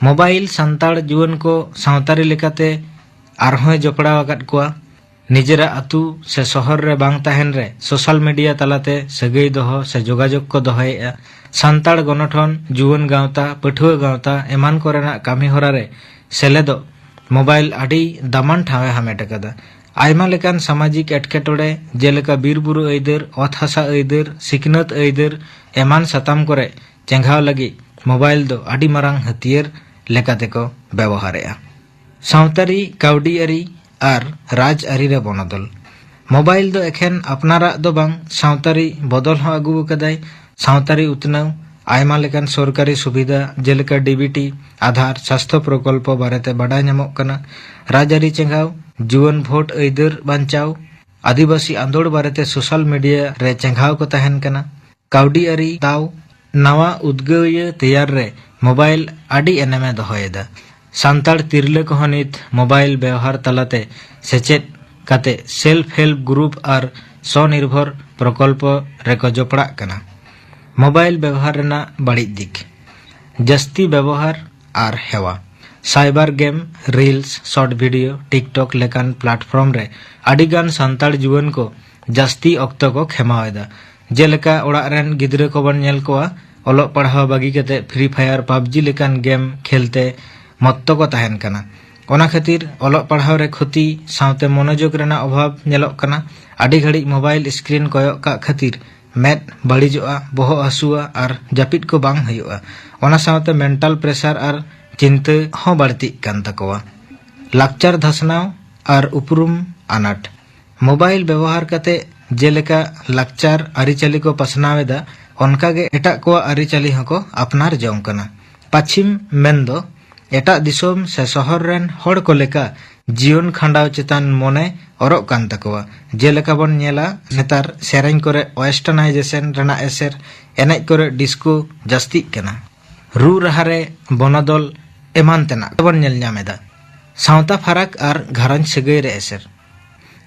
ᱢᱳᱵᱟᱭᱤᱞ ᱥᱟᱱᱛᱟᱲ ᱡᱩᱣᱟᱹᱱ ᱠᱚ ᱥᱟᱶᱛᱟᱨᱤ ᱞᱮᱠᱟᱛᱮ ᱟᱨᱦᱚᱸᱭ ᱡᱚᱯᱲᱟᱣ ᱟᱠᱟᱫ ᱠᱚᱣᱟ᱾ ᱱᱤᱡᱮᱨᱟᱜ ᱟᱹᱛᱩ ᱥᱮ ᱥᱚᱦᱚᱨ ᱨᱮ ᱵᱟᱝ ᱛᱟᱦᱮᱱ ᱨᱮ social media ᱛᱟᱞᱟᱛᱮ ᱥᱟᱹᱜᱟᱹᱭ ᱫᱚᱦᱚ ᱥᱮ ᱡᱳᱜᱟᱡᱳᱜᱽ ᱠᱚ ᱫᱚᱦᱚᱭᱮᱫᱼᱟ᱾ ᱥᱟᱱᱛᱟᱲ ᱜᱚᱱᱚᱴᱷᱚᱱ, ᱡᱩᱣᱟᱹᱱ ᱜᱟᱶᱛᱟ, ᱯᱟᱹᱴᱷᱩᱣᱟᱹ ᱜᱟᱶᱛᱟ ᱮᱢᱟᱱ ᱠᱚᱨᱮᱱᱟᱜ ᱠᱟᱹᱢᱤ ᱦᱚᱨᱟ ᱨᱮ ᱥᱮᱞᱮᱫᱚᱜ ᱢᱳᱵᱟᱭᱤᱞ ᱟᱹᱰᱤ ᱫᱟᱢᱟᱱ ᱴᱷᱟᱶ ᱮ ᱦᱟᱢᱮᱴ ᱟᱠᱟᱫᱟ᱾ ᱟᱭᱢᱟ ᱞᱮᱠᱟᱱ ᱥᱟᱢᱟᱡᱤᱠ ᱮᱴᱠᱮᱴᱚᱬᱮ, ᱡᱮᱞᱮᱠᱟ ᱵᱤᱨ ᱵᱩᱨᱩ ᱟᱹᱭᱫᱟᱹᱨ, ᱚᱛ ᱦᱟᱥᱟ ᱟᱹᱭᱫᱟᱹᱨ, ᱥᱤᱠᱷᱱᱟᱹᱛ ᱟᱹᱭᱫᱟᱹᱨ ᱮᱢᱟᱱ ᱥᱟᱛᱟᱢ ᱠᱚᱨᱮ ᱪᱮᱸᱜᱷᱟᱣ ᱞᱟᱹᱜᱤᱫ ᱢᱳᱵᱟᱭᱤᱞ ᱫᱚ ᱟᱹᱰᱤ ᱢᱟᱨᱟᱝ ᱦᱟᱹᱛᱭᱟᱹᱨ ᱞᱮᱠᱟ ᱛᱮᱠᱚ ᱵᱮᱵᱚᱦᱟᱨᱮᱫᱼᱟ᱾ ᱥᱟᱶᱛᱟᱨᱤ, ᱠᱟᱹᱣᱰᱤ ᱟᱹᱨᱤ ᱟᱨ ᱨᱟᱡᱽ ᱟᱹᱨᱤ ᱨᱮ ᱵᱚᱱᱚᱫᱚᱞ᱾ ᱢᱳᱵᱟᱭᱤᱞ ᱫᱚ ᱮᱠᱷᱮᱱ ᱟᱯᱱᱟᱨᱟᱜ ᱫᱚ ᱵᱟᱝ, ᱥᱟᱶᱛᱟᱨᱤ ᱵᱚᱫᱚᱞ ᱦᱚᱸ ᱟᱹᱜᱩ ᱟᱠᱟᱫᱟᱭ᱾ ᱥᱟᱶᱛᱟᱨᱤ ᱩᱛᱱᱟᱹᱣ, ᱟᱭᱢᱟ ᱞᱮᱠᱟᱱ ᱥᱚᱨᱠᱟᱨᱤ ᱥᱩᱵᱤᱫᱷᱟ, ᱡᱮᱞᱮᱠᱟ D B T, ᱟᱫᱷᱟᱨ, ᱥᱟᱥᱛᱷᱚ ᱯᱨᱚᱠᱚᱞᱯᱚ ᱵᱟᱨᱮᱛᱮ ᱵᱟᱰᱟᱭ ᱧᱟᱢᱚᱜ ᱠᱟᱱᱟ᱾ ᱨᱟᱡᱽᱟᱹᱨᱤ ᱪᱮᱸᱜᱷᱟᱣ, ᱡᱩᱣᱟᱹᱱ ᱵᱷᱳᱴ ᱟᱹᱭᱫᱟᱹᱨ ᱵᱟᱧᱪᱟᱣ, ᱟᱹᱫᱤᱵᱟᱹᱥᱤ ᱟᱸᱫᱳᱲ ᱵᱟᱨᱮᱛᱮ social media ᱨᱮ ᱪᱮᱸᱜᱷᱟᱣ ᱠᱚ ᱛᱟᱦᱮᱱ ᱠᱟᱱᱟ᱾ ᱠᱟᱹᱣᱰᱤ ᱟᱹᱨᱤ ᱫᱟᱣ, ᱱᱟᱣᱟ ᱩᱫᱽᱜᱟᱹᱣᱤᱭᱟᱹ ᱛᱮᱭᱟᱨ ᱨᱮ ᱢᱳᱵᱟᱭᱤᱞ ᱟᱹᱰᱤ ᱮᱱᱮᱢᱮ ᱫᱚᱦᱚᱭᱮᱫᱟ᱾ ᱥᱟᱱᱛᱟᱲ ᱛᱤᱨᱞᱟᱹ ᱠᱚᱦᱚᱸ ᱱᱤᱛ ᱢᱳᱵᱟᱭᱤᱞ ᱵᱮᱣᱦᱟᱨ ᱛᱟᱞᱟᱛᱮ ᱥᱮᱪᱮᱫ ᱠᱟᱛᱮ ᱥᱮᱞᱯ ᱦᱮᱞᱯ ᱜᱨᱩᱯ ᱟᱨ ᱥᱚᱱᱤᱨᱵᱷᱚᱨ ᱯᱨᱚᱠᱚᱞᱯᱚ ᱨᱮᱠᱚ ᱡᱚᱯᱲᱟᱜ ᱠᱟᱱᱟ᱾ ᱢᱳᱵᱟᱭᱤᱞ ᱵᱮᱣᱦᱟᱨ ᱨᱮᱱᱟᱜ ᱵᱟᱹᱲᱤᱡ ᱫᱤᱠ᱾ ᱡᱟᱹᱥᱛᱤ ᱵᱮᱵᱚᱦᱟᱨ ᱟᱨ ᱦᱮᱣᱟ᱾ ᱥᱟᱭᱵᱟᱨ ᱜᱮᱢ, ᱨᱤᱞᱥ, ᱥᱚᱨᱴ ᱵᱷᱤᱰᱤᱭᱳ, ᱴᱤᱠᱴᱚᱠ ᱞᱮᱠᱟᱱ ᱯᱞᱟᱴᱯᱷᱚᱨᱢ ᱨᱮ ᱟᱹᱰᱤᱜᱟᱱ ᱥᱟᱱᱛᱟᱲ ᱡᱩᱣᱟᱹᱱ ᱠᱚ ᱡᱟᱹᱥᱛᱤ ᱚᱠᱛᱚ ᱠᱚ ᱠᱷᱮᱢᱟᱣ ᱮᱫᱟ᱾ ᱡᱮᱞᱮᱠᱟ ᱚᱲᱟᱜ ᱨᱮᱱ ᱜᱤᱫᱽᱨᱟᱹ ᱠᱚᱵᱚᱱ ᱧᱮᱞ ᱠᱚᱣᱟ, ᱚᱞᱚᱜ ᱯᱟᱲᱦᱟᱣ ᱵᱟᱹᱜᱤ ᱠᱟᱛᱮ ᱯᱷᱨᱤ ᱯᱷᱟᱭᱟᱨ, ᱯᱟᱵᱡᱤ ᱞᱮᱠᱟᱱ ᱜᱮᱢ ᱠᱷᱮᱞ ᱛᱮ ᱢᱚᱛᱛᱚ ᱠᱚ ᱛᱟᱦᱮᱱ ᱠᱟᱱᱟ᱾ ᱚᱱᱟ ᱠᱷᱟᱹᱛᱤᱨ ᱚᱞᱚᱜ ᱯᱟᱲᱦᱟᱣ ᱨᱮ ᱠᱷᱚᱛᱤ ᱥᱟᱶᱛᱮ ᱢᱚᱱᱚᱡᱳᱜᱽ ᱨᱮᱱᱟᱜ ᱚᱵᱷᱟᱵᱽ ᱧᱮᱞᱚᱜ ᱠᱟᱱᱟ᱾ ᱟᱹᱰᱤ ᱜᱷᱟᱹᱲᱤᱡ ᱢᱳᱵᱟᱭᱤᱞ ᱥᱠᱨᱤᱱ ᱠᱚᱭᱚᱜ ᱠᱟᱜ ᱠᱷᱟᱹᱛᱤᱨ ᱢᱮᱫ ᱵᱟᱹᱲᱤᱡᱚᱜᱼᱟ, ᱵᱚᱦᱚᱜ ᱦᱟᱹᱥᱩᱣᱟ ᱟᱨ ᱡᱟᱹᱯᱤᱫ ᱠᱚ ᱵᱟᱝ ᱦᱩᱭᱩᱜᱼᱟ᱾ ᱚᱱᱟ ᱥᱟᱶᱛᱮ ᱢᱮᱱᱴᱟᱞ ᱯᱨᱮᱥᱟᱨ ᱟᱨ ᱪᱤᱱᱛᱟᱹ ᱦᱚᱸ ᱵᱟᱹᱲᱛᱤᱜ ᱠᱟᱱ ᱛᱟᱠᱚᱣᱟ᱾ ᱞᱟᱠᱪᱟᱨ ᱫᱷᱟᱥᱱᱟᱣ ᱟᱨ ᱩᱯᱨᱩᱢ ᱟᱱᱟᱴ᱾ ᱢᱳᱵᱟᱭᱤᱞ ᱵᱮᱵᱚᱦᱟᱨ ᱠᱟᱛᱮ ᱡᱮᱞᱮᱠᱟ ᱞᱟᱠᱪᱟᱨ ᱟᱹᱨᱤᱪᱟᱹᱞᱤ ᱠᱚ ᱯᱟᱥᱱᱟᱣ ᱮᱫᱟ, ᱚᱱᱠᱟᱜᱮ ᱮᱴᱟᱜ ᱠᱚᱣᱟᱜ ᱟᱹᱨᱤᱪᱟᱹᱞᱤ ᱦᱚᱸᱠᱚ ᱟᱯᱱᱟᱨ ᱡᱚᱝ ᱠᱟᱱᱟ᱾ ᱯᱟᱹᱪᱷᱤᱢ ᱢᱮᱱᱫᱚ ᱮᱴᱟᱜ ᱫᱤᱥᱚᱢ ᱥᱮ ᱥᱚᱦᱚᱨ ᱨᱮᱱ ᱦᱚᱲ ᱠᱚ ᱞᱮᱠᱟ ᱡᱤᱭᱚᱱ ᱠᱷᱟᱸᱰᱟᱣ ᱪᱮᱛᱟᱱ ᱢᱚᱱᱮ ᱚᱨᱚᱜ ᱠᱟᱱ ᱛᱟᱠᱚᱣᱟ᱾ ᱡᱮᱞᱮᱠᱟ ᱵᱚᱱ ᱧᱮᱞᱟ, ᱱᱮᱛᱟᱨ ᱥᱮᱨᱮᱧ ᱠᱚᱨᱮ ᱳᱭᱮᱥᱴᱟᱨᱱᱟᱭᱡᱮᱥᱚᱱ ᱨᱮᱱᱟᱜ ᱮᱥᱮᱨ, ᱮᱱᱮᱡ ᱠᱚᱨᱮ ᱰᱤᱥᱠᱳ ᱡᱟᱹᱥᱛᱤᱜ ᱠᱟᱱᱟ, ᱨᱩ ᱨᱟᱦᱟ ᱨᱮ ᱵᱚᱱᱚᱫᱚᱞ ᱮᱢᱟᱱ ᱛᱮᱱᱟᱜ ᱵᱚᱱ ᱧᱮᱞ ᱧᱟᱢ ᱮᱫᱟ᱾ ᱥᱟᱶᱛᱟ ᱯᱷᱟᱨᱟᱠ ᱟᱨ ᱜᱷᱟᱨᱚᱸᱡᱽ ᱥᱟᱹᱜᱟᱹᱭ ᱨᱮ ᱮᱥᱮᱨ᱾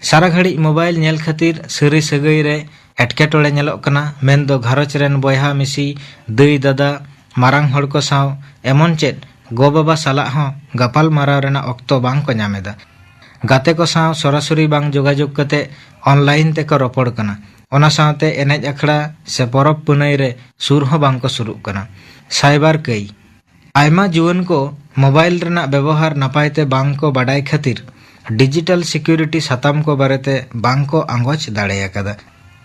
ᱥᱟᱨᱟ ᱜᱷᱟᱹᱲᱤᱡ ᱢᱳᱵᱟᱭᱤᱞ ᱧᱮᱞ ᱠᱷᱟᱹᱛᱤᱨ ᱥᱟᱹᱨᱤ ᱥᱟᱹᱜᱟᱹᱭ ᱨᱮ ᱮᱴᱠᱮᱴᱚᱬᱮ ᱧᱮᱞᱚᱜ ᱠᱟᱱᱟ, ᱢᱮᱱᱫᱚ ᱜᱷᱟᱨᱚᱸᱡᱽ ᱨᱮᱱ ᱵᱚᱭᱦᱟ ᱢᱤᱥᱤ, ᱫᱟᱹᱭ ᱫᱟᱫᱟ, ᱢᱟᱨᱟᱝ ᱦᱚᱲ ᱠᱚ ᱥᱟᱶ, ᱮᱢᱚᱱ ᱪᱮᱫ ᱜᱚ ᱵᱟᱵᱟ ᱥᱟᱞᱟᱜ ᱦᱚᱸ ᱜᱟᱯᱟᱞ ᱢᱟᱨᱟᱣ ᱨᱮᱱᱟᱜ ᱚᱠᱛᱚ ᱵᱟᱝ ᱠᱚ ᱧᱟᱢ ᱮᱫᱟ᱾ ᱜᱟᱛᱮ ᱠᱚ ᱥᱟᱶ ᱥᱚᱨᱟᱥᱚᱨᱤ ᱵᱟᱝ ᱡᱳᱜᱟᱡᱳᱜᱽ ᱠᱟᱛᱮ ᱚᱱᱞᱟᱭᱤᱱ ᱛᱮᱠᱚ ᱨᱚᱯᱚᱲ ᱠᱟᱱᱟ᱾ ᱚᱱᱟ ᱥᱟᱶᱛᱮ ᱮᱱᱮᱡ ᱟᱠᱷᱲᱟ ᱥᱮ ᱯᱚᱨᱚᱵᱽ ᱯᱩᱱᱟᱹᱭ ᱨᱮ ᱥᱩᱨ ᱦᱚᱸ ᱵᱟᱝ ᱠᱚ ᱥᱩᱨᱩᱜ ᱠᱟᱱᱟ᱾ ᱥᱟᱭᱵᱟᱨ ᱠᱟᱹᱭ᱾ ᱟᱭᱢᱟ ᱡᱩᱣᱟᱹᱱ ᱠᱚ ᱢᱳᱵᱟᱭᱤᱞ ᱨᱮᱱᱟᱜ ᱵᱮᱵᱚᱦᱟᱨ ᱱᱟᱯᱟᱭ ᱛᱮ ᱵᱟᱝ ᱠᱚ ᱵᱟᱰᱟᱭ ᱠᱷᱟᱹᱛᱤᱨ ᱰᱤᱡᱤᱴᱟᱞ ᱥᱤᱠᱤᱭᱩᱨᱤᱴᱤ ᱥᱟᱛᱟᱢ ᱠᱚ ᱵᱟᱨᱮᱛᱮ ᱵᱟᱝ ᱠᱚ ᱟᱸᱜᱚᱪ ᱫᱟᱲᱮ ᱟᱠᱟᱫᱟ,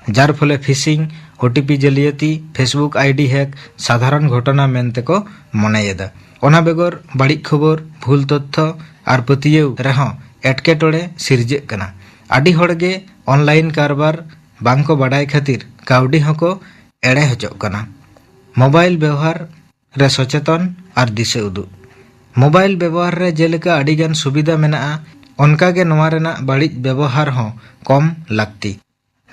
ᱡᱟᱨ ᱯᱷᱚᱞᱮ ᱯᱷᱤᱥᱤᱝ, ᱳ ᱴᱤ ᱯᱤ ᱡᱟᱹᱞᱤᱭᱟᱹᱛᱤ, ᱯᱷᱮᱥᱵᱩᱠ ᱟᱭᱰᱤ ᱦᱮᱠ ᱥᱟᱫᱷᱟᱨᱚᱱ ᱜᱷᱚᱴᱚᱱᱟ ᱢᱮᱱᱛᱮ ᱠᱚ ᱢᱚᱱᱮᱭᱮᱫᱟ᱾ ᱚᱱᱟ ᱵᱮᱜᱚᱨ ᱵᱟᱹᱲᱤᱡ ᱠᱷᱚᱵᱚᱨ, ᱵᱷᱩᱞ ᱛᱚᱛᱛᱷᱚ ᱟᱨ ᱯᱟᱹᱛᱭᱟᱹᱣ ᱨᱮᱦᱚᱸ ᱮᱴᱠᱮᱴᱚᱬᱮ ᱥᱤᱨᱡᱟᱹᱜ ᱠᱟᱱᱟ᱾ ᱟᱹᱰᱤ ᱦᱚᱲ ᱜᱮ ᱚᱱᱞᱟᱭᱤᱱ ᱠᱟᱨᱵᱟᱨ ᱵᱟᱝ ᱠᱚ ᱵᱟᱰᱟᱭ ᱠᱷᱟᱹᱛᱤᱨ ᱠᱟᱹᱣᱰᱤ ᱦᱚᱸᱠᱚ ᱮᱲᱮ ᱦᱚᱪᱚᱜ ᱠᱟᱱᱟ᱾ ᱢᱳᱵᱟᱭᱤᱞ ᱵᱮᱣᱦᱟᱨ ᱨᱮ ᱥᱚᱪᱮᱛᱚᱱ ᱟᱨ ᱫᱤᱥᱟᱹ ᱩᱫᱩᱜ᱾ ᱢᱳᱵᱟᱭᱤᱞ ᱵᱮᱵᱚᱦᱟᱨ ᱨᱮ ᱡᱮᱞᱮᱠᱟ ᱟᱹᱰᱤᱜᱟᱱ ᱥᱩᱵᱤᱫᱷᱟ ᱢᱮᱱᱟᱜᱼᱟ, ᱚᱱᱠᱟᱜᱮ ᱱᱚᱣᱟ ᱨᱮᱱᱟᱜ ᱵᱟᱹᱲᱤᱡ ᱵᱮᱵᱚᱦᱟᱨ ᱦᱚᱸ ᱠᱚᱢ ᱞᱟᱹᱠᱛᱤ᱾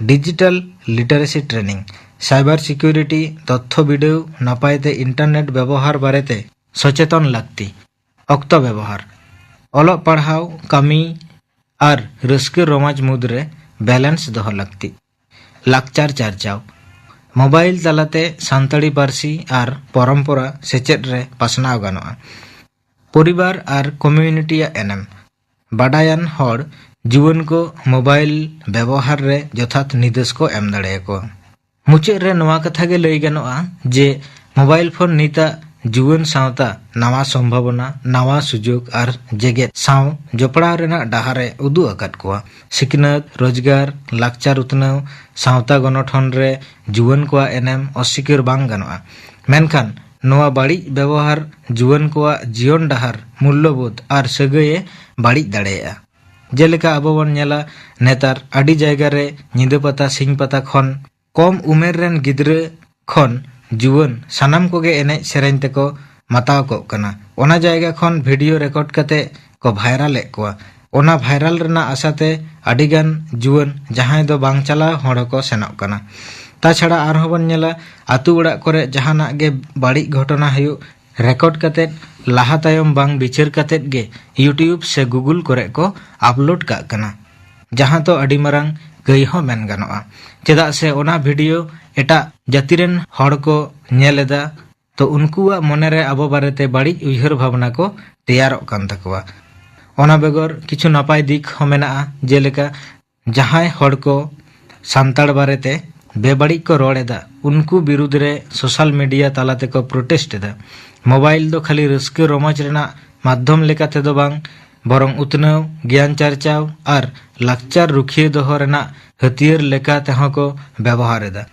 Digital ᱞᱤᱴᱟᱨᱮᱥᱤ training. cyber security, ᱛᱚᱛᱛᱷᱚ ᱵᱤᱰᱟᱹᱣ, ᱱᱟᱯᱟᱭ ᱛᱮ internet ᱵᱮᱵᱚᱦᱟᱨ ᱵᱟᱨᱮᱛᱮ ᱥᱚᱪᱮᱛᱚᱱ ᱞᱟᱹᱠᱛᱤ᱾ ᱚᱠᱛᱚ ᱵᱮᱵᱚᱦᱟᱨ, ᱚᱞᱚᱜ ᱯᱟᱲᱦᱟᱣ, ᱠᱟᱹᱢᱤ ᱟᱨ ᱨᱟᱹᱥᱠᱟᱹ ᱨᱚᱢᱚᱡᱽ ᱢᱩᱫᱽᱨᱮ balance ᱫᱚᱦᱚ ᱞᱟᱹᱠᱛᱤ᱾ ᱞᱟᱠᱪᱟᱨ ᱪᱟᱨᱪᱟᱣ, ᱢᱳᱵᱟᱭᱤᱞ ᱛᱟᱞᱟᱛᱮ ᱥᱟᱱᱛᱟᱲᱤ ᱯᱟᱹᱨᱥᱤ ᱟᱨ ᱯᱚᱨᱚᱢᱯᱚᱨᱟ ᱥᱮᱪᱮᱫ ᱨᱮ ᱯᱟᱥᱱᱟᱣ ᱜᱟᱱᱚᱜᱼᱟ᱾ ᱯᱚᱨᱤᱵᱟᱨ ᱟᱨ community ᱟᱜ ᱮᱱᱮᱢ, ᱵᱟᱰᱟᱭᱟᱱ ᱦᱚᱲ ᱡᱩᱣᱟᱹᱱ ᱠᱚ ᱢᱳᱵᱟᱭᱤᱞ ᱵᱮᱵᱚᱦᱟᱨ ᱨᱮ ᱡᱚᱛᱷᱟᱛ ᱱᱤᱨᱫᱮᱥ ᱠᱚ ᱮᱢ ᱫᱟᱲᱮᱭᱟᱠᱚᱣᱟ᱾ ᱢᱩᱪᱟᱹᱫ ᱨᱮ ᱱᱚᱣᱟ ᱠᱟᱛᱷᱟ ᱜᱮ ᱞᱟᱹᱭ ᱜᱟᱱᱚᱜᱼᱟ ᱡᱮ ᱢᱳᱵᱟᱭᱤᱞ ᱯᱷᱳᱱ ᱱᱤᱛᱟᱜ ᱡᱩᱣᱟᱹᱱ ᱥᱟᱶᱛᱟ ᱱᱟᱣᱟ ᱥᱚᱢᱵᱷᱟᱵᱚᱱᱟ, ᱱᱟᱣᱟ ᱥᱩᱡᱳᱜᱽ ᱟᱨ ᱡᱮᱜᱮᱛ ᱥᱟᱶ ᱡᱚᱯᱲᱟᱣ ᱨᱮᱱᱟᱜ ᱰᱟᱦᱟᱨ ᱮ ᱩᱫᱩᱜ ᱟᱠᱟᱫ ᱠᱚᱣᱟ᱾ ᱥᱤᱠᱷᱱᱟᱹᱛ, ᱨᱳᱡᱽᱜᱟᱨ, ᱞᱟᱠᱪᱟᱨ ᱩᱛᱱᱟᱹᱣ, ᱥᱟᱶᱛᱟ ᱜᱚᱱᱚᱴᱷᱚᱱ ᱨᱮ ᱡᱩᱣᱟᱹᱱ ᱠᱚᱣᱟᱜ ᱮᱱᱮᱢ ᱚᱥᱤᱠᱟᱹᱨ ᱵᱟᱝ ᱜᱟᱱᱚᱜᱼᱟ᱾ ᱢᱮᱱᱠᱷᱟᱱ ᱱᱚᱣᱟ ᱵᱟᱹᱲᱤᱡ ᱵᱮᱵᱚᱦᱟᱨ ᱡᱩᱣᱟᱹᱱ ᱠᱚᱣᱟᱜ ᱡᱤᱭᱚᱱ ᱰᱟᱦᱟᱨ, ᱢᱩᱞᱞᱚᱵᱳᱫᱷ ᱟᱨ ᱥᱟᱹᱜᱟᱹᱭᱮ ᱵᱟᱹᱲᱤᱡ ᱫᱟᱲᱮᱭᱟᱜᱼᱟ᱾ ᱡᱮᱞᱮᱠᱟ ᱟᱵᱚ ᱵᱚᱱ ᱧᱮᱞᱟ, ᱱᱮᱛᱟᱨ ᱟᱹᱰᱤ ᱡᱟᱭᱜᱟ ᱨᱮ ᱧᱤᱫᱟᱹ ᱯᱟᱛᱟ, ᱥᱤᱧ ᱯᱟᱛᱟ ᱠᱷᱚᱱ ᱠᱚᱢ ᱩᱢᱮᱨ ᱨᱮᱱ ᱜᱤᱫᱽᱨᱟᱹ ᱠᱷᱚᱱ ᱡᱩᱣᱟᱹᱱ ᱥᱟᱱᱟᱢ ᱠᱚᱜᱮ ᱮᱱᱮᱡ ᱥᱮᱨᱮᱧ ᱛᱮᱠᱚ ᱢᱟᱛᱟᱣ ᱠᱚᱜ ᱠᱟᱱᱟ᱾ ᱚᱱᱟ ᱡᱟᱭᱜᱟ ᱠᱷᱚᱱ video record ᱠᱟᱛᱮ ᱠᱚ viral ᱮᱫ ᱠᱚᱣᱟ᱾ ᱚᱱᱟ viral ᱨᱮᱱᱟᱜ ᱟᱥᱟᱛᱮ ᱟᱹᱰᱤᱜᱟᱱ ᱡᱩᱣᱟᱹᱱ ᱡᱟᱦᱟᱸᱭ ᱫᱚ ᱵᱟᱝ ᱪᱟᱞᱟᱣ ᱦᱚᱲ ᱦᱚᱸᱠᱚ ᱥᱮᱱᱚᱜ ᱠᱟᱱᱟ᱾ ᱛᱟᱪᱷᱟᱲᱟ ᱟᱨᱦᱚᱸ ᱵᱚᱱ ᱧᱮᱞᱟ, ᱟᱹᱛᱩ ᱚᱲᱟᱜ ᱠᱚᱨᱮ ᱡᱟᱦᱟᱱᱟᱜ ᱜᱮ ᱵᱟᱹᱲᱤᱡ ᱜᱷᱚᱴᱚᱱᱟ ᱦᱩᱭᱩᱜ, record ᱠᱟᱛᱮᱫ ᱞᱟᱦᱟ ᱛᱟᱭᱚᱢ ᱵᱟᱝ ᱵᱤᱪᱟᱹᱨ ᱠᱟᱛᱮᱫ ᱜᱮ YouTube ᱥᱮ Google ᱠᱚᱨᱮ ᱠᱚ upload ᱠᱟᱜ ᱠᱟᱱᱟ, ᱡᱟᱦᱟᱸ ᱫᱚ ᱟᱹᱰᱤ ᱢᱟᱨᱟᱝ ᱠᱟᱹᱭ ᱦᱚᱸ ᱢᱮᱱ ᱜᱟᱱᱚᱜᱼᱟ᱾ ᱪᱮᱫᱟᱜ ᱥᱮ ᱚᱱᱟ video ᱮᱴᱟᱜ ᱡᱟᱹᱛᱤ ᱨᱮᱱ ᱦᱚᱲ ᱠᱚ ᱧᱮᱞ ᱮᱫᱟ, ᱛᱚ ᱩᱱᱠᱩᱣᱟᱜ ᱢᱚᱱᱮᱨᱮ ᱟᱵᱚ ᱵᱟᱨᱮᱛᱮ ᱵᱟᱹᱲᱤᱡ ᱩᱭᱦᱟᱹᱨ ᱵᱷᱟᱵᱽᱱᱟ ᱠᱚ ᱛᱮᱭᱟᱨᱚᱜ ᱠᱟᱱ ᱛᱟᱠᱚᱣᱟ᱾ ᱚᱱᱟ ᱵᱮᱜᱚᱨ ᱠᱤᱪᱷᱩ ᱱᱟᱯᱟᱭ ᱫᱤᱠ ᱦᱚᱸ ᱢᱮᱱᱟᱜᱼᱟ, ᱡᱮᱞᱮᱠᱟ ᱡᱟᱦᱟᱸᱭ ᱦᱚᱲ ᱠᱚ ᱥᱟᱱᱛᱟᱲ ᱵᱟᱨᱮᱛᱮ ᱵᱮᱵᱟᱹᱲᱤᱡ ᱠᱚ ᱨᱚᱲ ᱮᱫᱟ, ᱩᱱᱠᱩ ᱵᱤᱨᱩᱫᱽ ᱨᱮ social media ᱛᱟᱞᱟ ᱛᱮᱠᱚ protest ᱮᱫᱟ᱾ ᱢᱳᱵᱟᱭᱤᱞ ᱫᱚ ᱠᱷᱟᱹᱞᱤ ᱨᱟᱹᱥᱠᱟᱹ ᱨᱚᱢᱚᱡᱽ ᱨᱮᱱᱟᱜ ᱢᱟᱫᱽᱫᱷᱚᱢ ᱞᱮᱠᱟ ᱛᱮᱫᱚ ᱵᱟᱝ, ᱵᱚᱨᱚᱝ ᱩᱛᱱᱟᱹᱣ, ᱜᱮᱭᱟᱱ ᱪᱟᱨᱪᱟᱣ ᱟᱨ ᱞᱟᱠᱪᱟᱨ ᱨᱩᱠᱷᱤᱭᱟᱹ ᱫᱚᱦᱚ ᱨᱮᱱᱟᱜ ᱦᱟᱹᱛᱭᱟᱹᱨ ᱞᱮᱠᱟ ᱛᱮᱦᱚᱸ ᱠᱚ ᱵᱮᱵᱚᱦᱟᱨ ᱮᱫᱟ᱾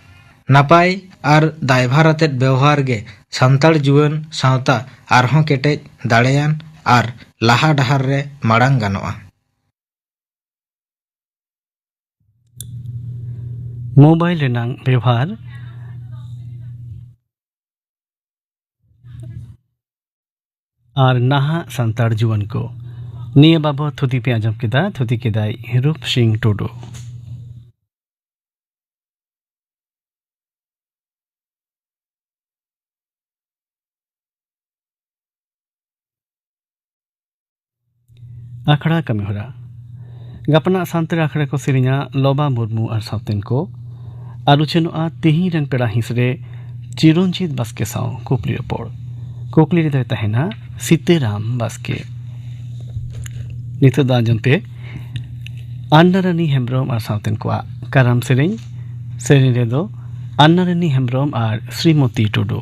ᱱᱟᱯᱟᱭ ᱟᱨ ᱫᱟᱭᱵᱷᱟᱨ ᱟᱛᱮᱫ ᱵᱮᱣᱦᱟᱨ ᱜᱮ ᱥᱟᱱᱛᱟᱲ ᱡᱩᱣᱟᱹᱱ ᱥᱟᱶᱛᱟ ᱟᱨᱦᱚᱸ ᱠᱮᱴᱮᱡ, ᱫᱟᱲᱮᱭᱟᱱ ᱟᱨ ᱞᱟᱦᱟ ᱰᱟᱦᱟᱨ ᱨᱮ ᱢᱟᱲᱟᱝ ᱜᱟᱱᱚᱜᱼᱟ᱾ ᱢᱳᱵᱟᱭᱤᱞ ᱨᱮᱱᱟᱜ ᱵᱮᱣᱦᱟᱨ ᱟᱨ ᱱᱟᱦᱟᱜ ᱥᱟᱱᱛᱟᱲ ᱡᱩᱣᱟᱹᱱ ᱠᱚ, ᱱᱤᱭᱟᱹ ᱵᱟᱵᱚᱫ ᱛᱷᱩᱛᱤ ᱯᱮ ᱟᱸᱡᱚᱢ ᱠᱮᱫᱟ᱾ ᱛᱷᱩᱛᱤ ᱠᱮᱫᱟᱭ ᱨᱩᱯ ᱥᱤᱝ ᱴᱩᱰᱩ᱾ ᱟᱠᱷᱲᱟ ᱠᱟᱹᱢᱤᱦᱚᱨᱟ᱾ ᱜᱟᱯᱟᱱᱟᱜ ᱥᱟᱱᱛᱟᱲᱤ ᱟᱠᱷᱲᱟ ᱠᱚ ᱥᱮᱨᱮᱧᱟ ᱞᱚᱵᱟ ᱢᱩᱨᱢᱩ ᱟᱨ ᱥᱟᱶᱛᱮᱱ ᱠᱚ᱾ ᱟᱨ ᱩᱪᱷᱟᱹᱱᱚᱜᱼᱟ ᱛᱤᱦᱤᱧ ᱨᱮᱱ ᱯᱮᱲᱟ ᱦᱤᱸᱥ ᱨᱮ ᱪᱤᱨᱚᱱᱡᱤᱛ ᱵᱟᱥᱠᱮ ᱥᱟᱶ ᱠᱩᱠᱞᱤ ᱨᱚᱯᱚᱲ᱾ ᱠᱩᱠᱞᱤ ᱨᱮᱫᱚᱭ ᱛᱟᱦᱮᱱᱟ ᱥᱤᱛᱟᱹᱨᱟᱢ ᱵᱟᱥᱠᱮ᱾ ᱱᱤᱛᱚᱜ ᱫᱚ ᱟᱸᱡᱚᱢ ᱯᱮ ᱟᱱᱱᱟᱨᱟᱱᱤ ᱦᱮᱢᱵᱨᱚᱢ ᱟᱨ ᱥᱟᱶᱛᱮᱱ ᱠᱚᱣᱟᱜ ᱠᱟᱨᱟᱢ ᱥᱮᱨᱮᱧ᱾ ᱥᱮᱨᱮᱧ ᱨᱮᱫᱚ ᱟᱱᱱᱟᱨᱟᱱᱤ ᱦᱮᱢᱵᱨᱚᱢ ᱟᱨ ᱥᱨᱤᱢᱚᱛᱤ ᱴᱩᱰᱩ᱾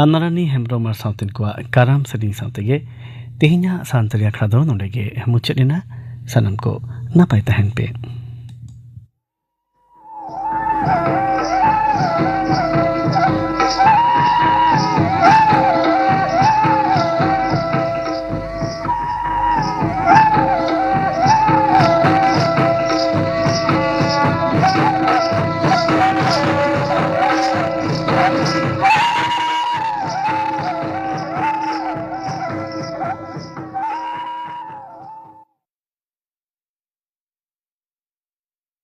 ᱟᱨ ᱱᱟᱨᱟᱱᱤ ᱦᱮᱢᱵᱨᱚᱢ ᱟᱨ ᱥᱟᱶᱛᱮᱱ ᱠᱚᱣᱟᱜ ᱠᱟᱨᱟᱢ ᱥᱮᱨᱮᱧ ᱥᱟᱶ ᱛᱮᱜᱮ ᱛᱮᱦᱮᱧᱟᱜ ᱥᱟᱱᱛᱟᱲᱤ ᱟᱠᱷᱲᱟ ᱫᱚ ᱱᱚᱰᱮ ᱜᱮ ᱢᱩᱪᱟᱹᱫ ᱮᱱᱟ᱾ ᱥᱟᱱᱟᱢ ᱠᱚ ᱱᱟᱯᱟᱭ ᱛᱟᱦᱮᱱ ᱯᱮ᱾